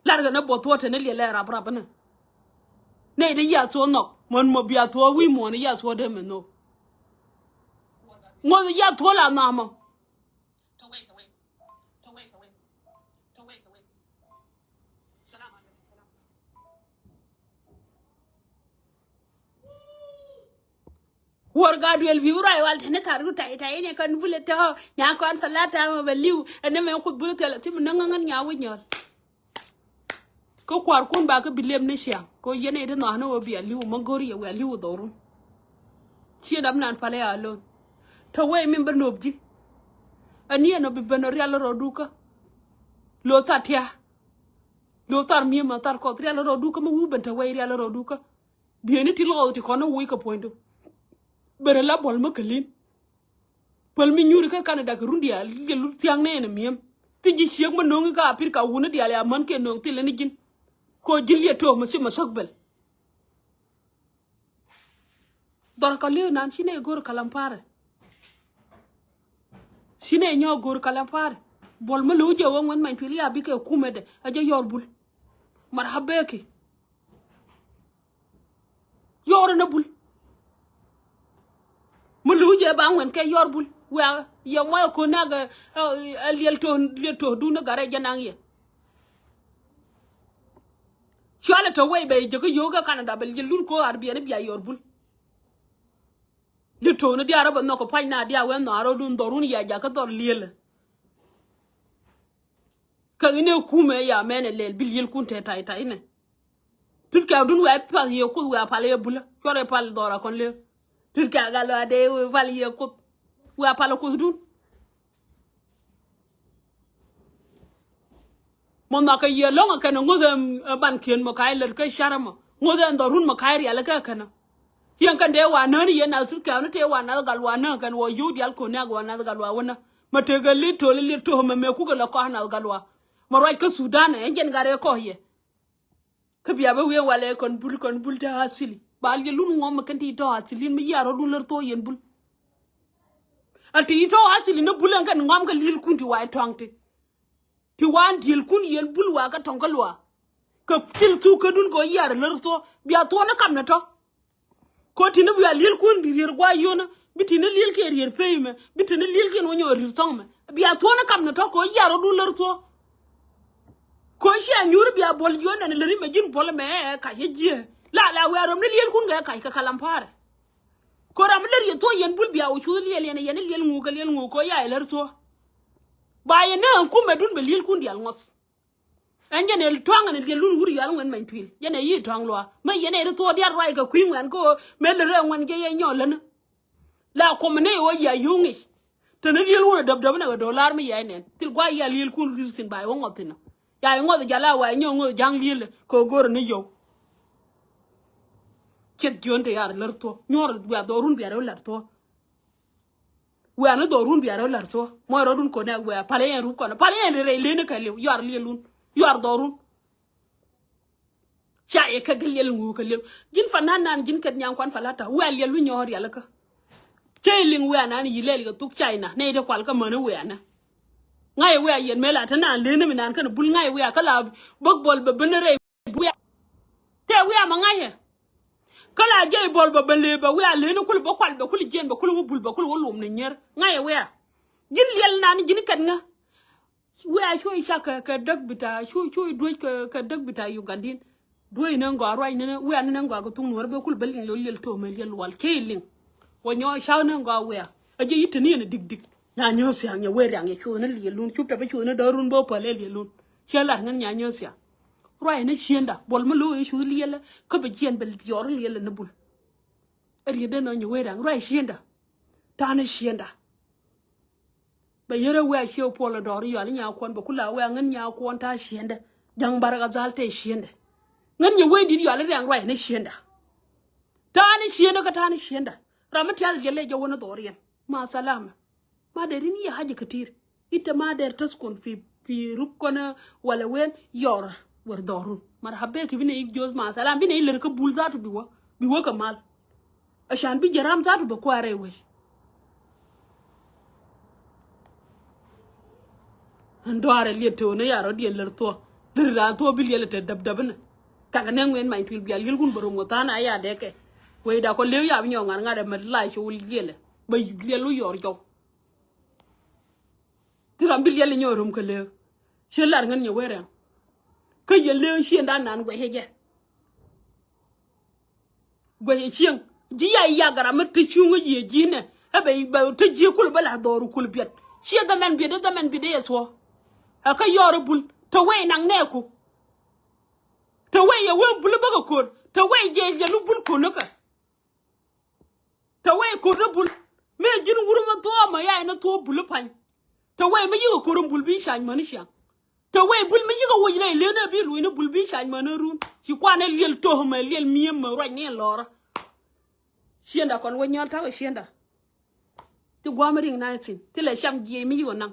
La̱rkɛ ni buɔth thuɔ̱k te ni liɛl ɛ rap rap ni. Nɛy te ya thuɔ̱k nhɔk muɔ̱n mɔ bia thuɔ̱k wi̱i̱ muɔ̱ɔ̱n ya thuɔ̱k dee mɛ nhok. Ŋuɔ̱th ya thuɔ̱k la nhamä. Wuɔr gat duël bi wä ruac wal teni thar ku tay tay ni kɔn bulɛ tɔ nya kɔn thalat tamɛ bɛ li̱w ɛn ni mɛ kuth bulɛ thil a thim ni ŋäŋän nya wä nyɔl. Kä kua̱rkun ba kä bi liep ni ciaŋ kɛ yɛn ɛ ti nhɔaani wä bia li̱w mä go̱r yɛ wiaa li̱w dhɔrun. Ciɛ dam nan palɛ a lo̱n. Te wee min bä nöp ji̱. Ɛ ni ɛn ɔ bi ben ɔ rial rɔ dukä. Lo̱ thar tia. Lo̱ thar mi̱em ɔ thar kɔth rial rɔ dukä mi wi̱i̱ ben te wee rial rɔ dukä. Bieni ti lɔɔth ti kɔn ni wuc kɛ puɔ̱nydu. Bɛ rɛ la buɔl mi kɛ li̱n. Päl mi nyuuri kä Canada kɛ run diaal liɛl thia̱a̱ŋ nɛɛn ɛ mi̱em. Thi ji̱ ciek mi no̱o̱ŋ i̱ kä Apirka wuni diaal ya män kɛ no̱o̱ŋ thilɛ ni ji̱n. Ko ji̱n liet tok mi si mi sök bel. Dhɔr kɛ li̱w nan ci nɛ go̱o̱r kalam parɛ. Ci nɛ nyɔk go̱o̱r kalam parɛ. Buɔl mi lo̱w jɛ wä ŋuɛn many tuil ya bikɛ kumɛ dɛ a jɛ yɔr bul. Marhaba beki. Yɔr ni bul. Mi lo̱w jɛ ba ŋuɛn kɛ yɔr bul. Wia yɛ muɔyɛ ko̱n nak ɛ liɛl to̱ liɛl to̱ dun ni garɛ jɛ naŋ yɛ. Cualɛ tɔ wei bɛ jɛ kä yio̱o̱k kä Canada bɛ liɛl lun ko̱ ar biɛn bia yɔr bul. Li to̱o̱ni diaar rɔ bɛ nhɔk kɛ pua̱ny na diaar wee nhɔaar rɔ dun dhɔrun ya jakä dhɔr lielɛ. Kɛ ɣän ɛ kumɛ ya mɛn ɛ lɛl bi lielkun tɛ tay tay nɛ. Tut kɛ dun wee path yɛ kuth wee pal yɛ bulä cuɔr ɛ pal dhɔra kɔn lëë. Tut kɛ gal wee dee wee pal yɛ kuth wee pal kuth dun. Mɔ nhɔakɛ yiëë lɔ̱ŋ ɛ kɛnɛ ŋoth ɛ bankiɛn mɔ ka̱a̱c lät kä carä mɔ ŋoth ɛ dhɔrun mɔ ka̱a̱c rialikä ɛ kɛnɛ. Yɛn kɛn dee wa nään yɛn nath tut kɛɛwni tëë wa nath gal wa nään kɛn wä yio̱w diaal ko̱n nɛ̈k wa nath gal wa wä nä. Mɛ tekɛ li̱t to̱l li̱t to̱l mɛ mɛ kukɛ lɛ kɔ̱a̱c nath gal wa. Mɛ ruac kä Sudan ɛ ɛn jɛn gat ɛ kɔ̱a̱c yɛ. Kä bia bä wiee walɛ kɔn bul kɔn bul te asili ba liɛl lun ŋuɔm mɛ kɛn ti tɔ̱ asili mi yiaar rɔ̱dun lär thuɔ̱k yɛn bul. A ti tɔ̱ asili ni bul ɛn kɛn ŋuɔm kɛ liɛlkun ti wa ɛ tɔ̱a̱ŋ ti. Ti waan diëlkun yɛn bul wa kä tɔ̱ŋ kä luaak. Kɛ thil thuk kädun kɛ ɣöö yiaar lär thuɔ̱k bia thuɔ̱k ni kam ni tɔ̱. Kɛ ɣöö ti ni bia liëlkun rier gua̱a̱c yio̱nä bi ti ni liëlkiɛn rier pey mɛ bi ti ni liëlkiɛn wä nyɔk rier thɔ̱ŋ mɛ. Bia thuɔ̱k ni kam ni tɔ̱ kɛ ɣöö yiaar rɔ̱dun lär thuɔ̱k. Kɛ ɣöö cia nyuur bia buɔl yio̱n ɛn lär imɛ ji̱n buɔl ɛmɛ ɛ kac ɛ jiɛ la la wiaa röm ni liëlkun kɛ kac kɛ kalam pa̱a̱rɛ. Kɛ ɣöö ram mi lär yɛ thuɔ̱k yɛn bul bia wä cuth liɛl yɛn ɛ yɛn ni liɛl ŋuuk kɛ liɛl ŋuuk kɛ ɣöö ya ɛ lär thuɔ̱k. Ba yɛ nääŋ kumɛ dun bɛ liɛlkun diaal ŋɔth. Ɛn jɛn ɛ tuaŋ ɛn liɛl lun wur yɔal ŋuɛn many tuil jɛn ɛ yi tuaŋ luaak. Mä yɛn ɛ ri thuɔɔk diaal ruac kɛ kui̱ ŋuɛn kä ɣöö mëë lät rɛ ŋuɛn jɛ yɛ nyɔɔl läni. La kuɔm ni ɣöö ya yio̱w ŋic. Teni liɛl wun ɛ däpdäp ni ɣä do̱laar mi ya inɛn thil gua̱a̱c ya liɛlkun ri̱r thi̱n ba yɛ wä ŋɔth thi̱n. Ya yɛ ŋɔth jal a wa yɛ nyɔk ŋoth ja̱ŋ liɛlɛ kɛ ɣöö go̱rɛ ni yio̱w. Ciɛth jiön te yar lär thuɔ̱k nyuɔr wiaa dhɔrun biarɛ wä la̱r thuɔ̱k. Wiaa ni dhɔrun biarɛ wä la̱r thuɔ̱k muɔc rɔ̱dun kɔn ɛ wiaa pal yɛn rup kɔn pal yɛn rɛy leni kɛ liw yɔar liɛlun yɔar dhɔrun. Ca yɛ kɛ kɛ liɛl ŋuuk kɛ liɛl ji̱n fa nan nan ji̱n kɛt nyan kuan fa la ta̱ wiaa liɛl wi̱c nyɔɔr rialikä. Cɛ liŋ wiaa nan yi lɛl kɛ thuk ca yi na nɛy dee kual kä mäni wiaa nɛ. Ŋa̱c wiaa yɛn mëë la te nan leni mi nan kɛn bul ŋa̱c wiaa kä la bäk buɔl bɛ ben rɛy wiaa. Tɛ wiaa ma ŋa̱cɛ. Kä la jiɛc buɔl bɛ ben lëë bɛ wiaa lëëni kul bä kual bɛ kul jiɛn bɛ kul wä bul bɛ kul wä lom ni nyier ŋa̱cɛ wiaa. Ji̱n liɛl nan ji̱n kɛt ŋä. Wiaa cuɔy cak kɛ kɛ däk bita cuɔy cuɔy duec kɛ kɛ däk bita Ugandin. Duec ni ŋɔa ruac ni wiaa ni ni ŋɔa kɛ thuŋ nuɔr bɛ kul bä liŋ lo̱l liɛl to̱o̱mɛ liɛl lual key liŋ. Wä nyɔ cak ni ŋɔa wiaa a jiɛ yi̱t te ni yɛn a dik dik. Nya nyääk thiaŋ nyɛ wee riaŋ yɛ cuth ni liɛl lun cup tɛ bä cuth ni dɔ̱run bä päl ɛ liɛl lun. Ciɛ lar ŋän nya nyääk thiaŋ. Ruac ni ciënda buɔl mi lo̱o̱ yɛ cuth liɛlɛ kä bɛ jiɛn bɛ yɔr liɛlɛ ni bul. Ɛ riet den nɔ nyɛ wee riaŋ ruac ciënda. Ta̱a̱ ni ciënda. Bɛ yɛrɛ wee a ciɛ puɔl ɛ dɔɔr i̱ yual i̱ nyakuɔn bɛ ku la wee a ŋän nyakuɔn ta̱a̱ ciëndɛ. Ja̱ŋ barɛ kɛ dhal tɛ ciëndɛ. Ŋän nyɛ wee di̱t yual i̱ riaŋ ruac ni ciënda. Ta̱a̱ ni ciëndɛ kä ta̱a̱ ni ciënda. Ram mi tiath jɛ lɛ jɛ wä ni dhɔɔr yɛn ma thalama. Ma dee rin i̱ yɛ haja kɛ ti̱i̱r. I̱ te ma dee täth kun pi pi ruk kɔn walɛ wen yɔr wär dhɔrun. Marhaba bek bi nɛ i̱ joth ma thalam bi nɛ i̱ lär kä bul dhatu bi wä bi wä kɛ mal. Acan bi jɛ ram dhatu bɛ kua̱rɛ wec. Ɛn dɔaarɛ liɛt te ɣän ɛ ya rɔ̱diɛn lär thuɔ̱k lär raan thuɔ̱k bi liɛl ɛ te däp däp inɛ. Kakɛ nɛ ŋuɛn many tuil bia liɛl kun bä ro̱ŋ wä tha̱a̱n a ya dɛkɛ. Wecda kɔ lëë ya bi nyɔk ŋa̱r ŋa̱r ɛmɛ la col liɛlɛ bä liɛl lu yɔr cɔw. Ti ram bi liɛl inyɔ rom kɛ lëë. Ciɛ lar ŋän nyɛ wee rɛŋ. Kä yɛ lëë ciënda nan guɛcɛ jɛ. Guɛcɛ cieŋ ji̱ ya yak ram mi te cuŋä yiëë ji̱ nɛ. Ɛ bɛ bɛ te ji̱ kul bä la dhɔru kul biɛt ciɛ dhamɛn biɛt dhamɛn biɛt yɛ thuɔ. Ɛ kä yɔr bul te wee naŋ nɛ ku. Te wee yɛ wee bul bä kɛ kor te wee jɛ jɛ lu bul kor ni kɛ. Te wee kor ni bul mëë ji̱n wur mi thuɔɔk mɛ ya yɛn ni thuɔɔk bul i̱ pa̱ny. Te wee mi yikɛ kor in bul bi ca̱ny mäni ciaŋ. Te wee bul mi yikɛ woc lɛ ilënɛ bi luny ni bul bi ca̱ny mäni run ci kuan ɛ liɛl to̱h mɛ liɛl mi̱em mɛ ruac ni ɛn lɔrä. Ciënda kɔn wä nyal ta̱wɛ ciënda. Ti gua̱a̱m riŋ na thi̱n thilɛ cam jiɛc mi yikɛ naŋ.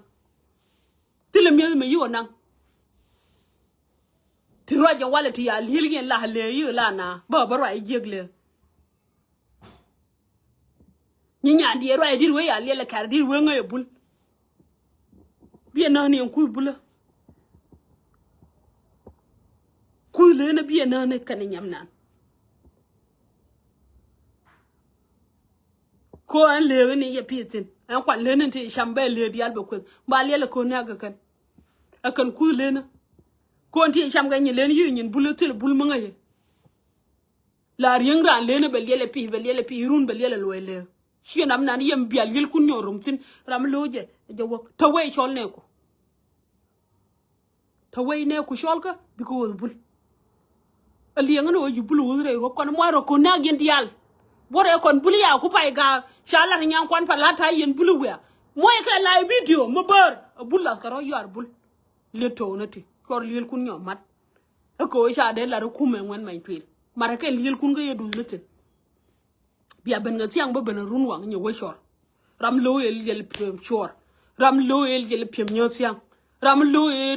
Thilɛ mi̱eth mɛ yikɛ naŋ. Ti ruac jɛ walɛ ti ya liel yɛn la lɛ yi la na bä bä ruac jiek lɛ. Nyi nyan diɛ ruac dit wee ya liel kar dit wee ŋäc bul. Biɛ nä ni en kuth bulä. Kuth lene biɛ nä ni kɛn nyam nan. Ko ɛn lëëk ni yɛ pi̱i̱th thi̱n ɛn kuan lëëk ni ti cam bɛ lëëk diaal bɛ kueth ba liɛl ɛ ko̱n ni a gɛ kɛn. Ɛ kɛn kuth lëëk ni ko̱n ti cam kɛ nyin lëëk ni yi nyin bul thil bul mi ŋäc yɛ. La riäŋ raan lëëk ni bɛ liɛl ɛ pi̱i̱ bɛ liɛl ɛ pi̱i̱ run bɛ liɛl ɛ luɔy lëëk. Ciɛ nam nan yɛm bia liɛl kun nyɔɔr rum thi̱n ram lo̱o̱ jɛ ɛ jɛ wäk te wee cɔl nɛɛku. Te wee nɛɛku cɔlkä because bul. Ɛ liɛŋä ni ɣöö ji̱ bul ɣöth rɛy ruɔ̱p kɔn mua̱a̱r rɔ ko̱n nɛɛk yɛn diaal. Buɔrɛ kɔn bul ya ku pay gaak ca lat nyaŋ kuan pa la̱t ta̱a̱ yɛn bul wiaa. Muɔc kɛ live video mi bäär ɛ bul lath kɛ rɔ yuaar bul. Liet to̱o̱k ni ti cuɔr liel kun nyɔɔr mat. Ɛ kɛ ɣöö ca dee lat ɛ kumɛ ŋuɛn mɛny tuil mat ɛ kɛ liel kun kä yɛ duth ni thi̱n. Bia ben kɛ thiaŋ bä ben a run waŋ nyɛ wä cɔr. Ram lo̱o̱ yɛ liɛl piɛm cuɔr. Ram lo̱o̱ yɛ liɛl piɛm nyɔ thiaŋ. Ram lo̱o̱ yɛ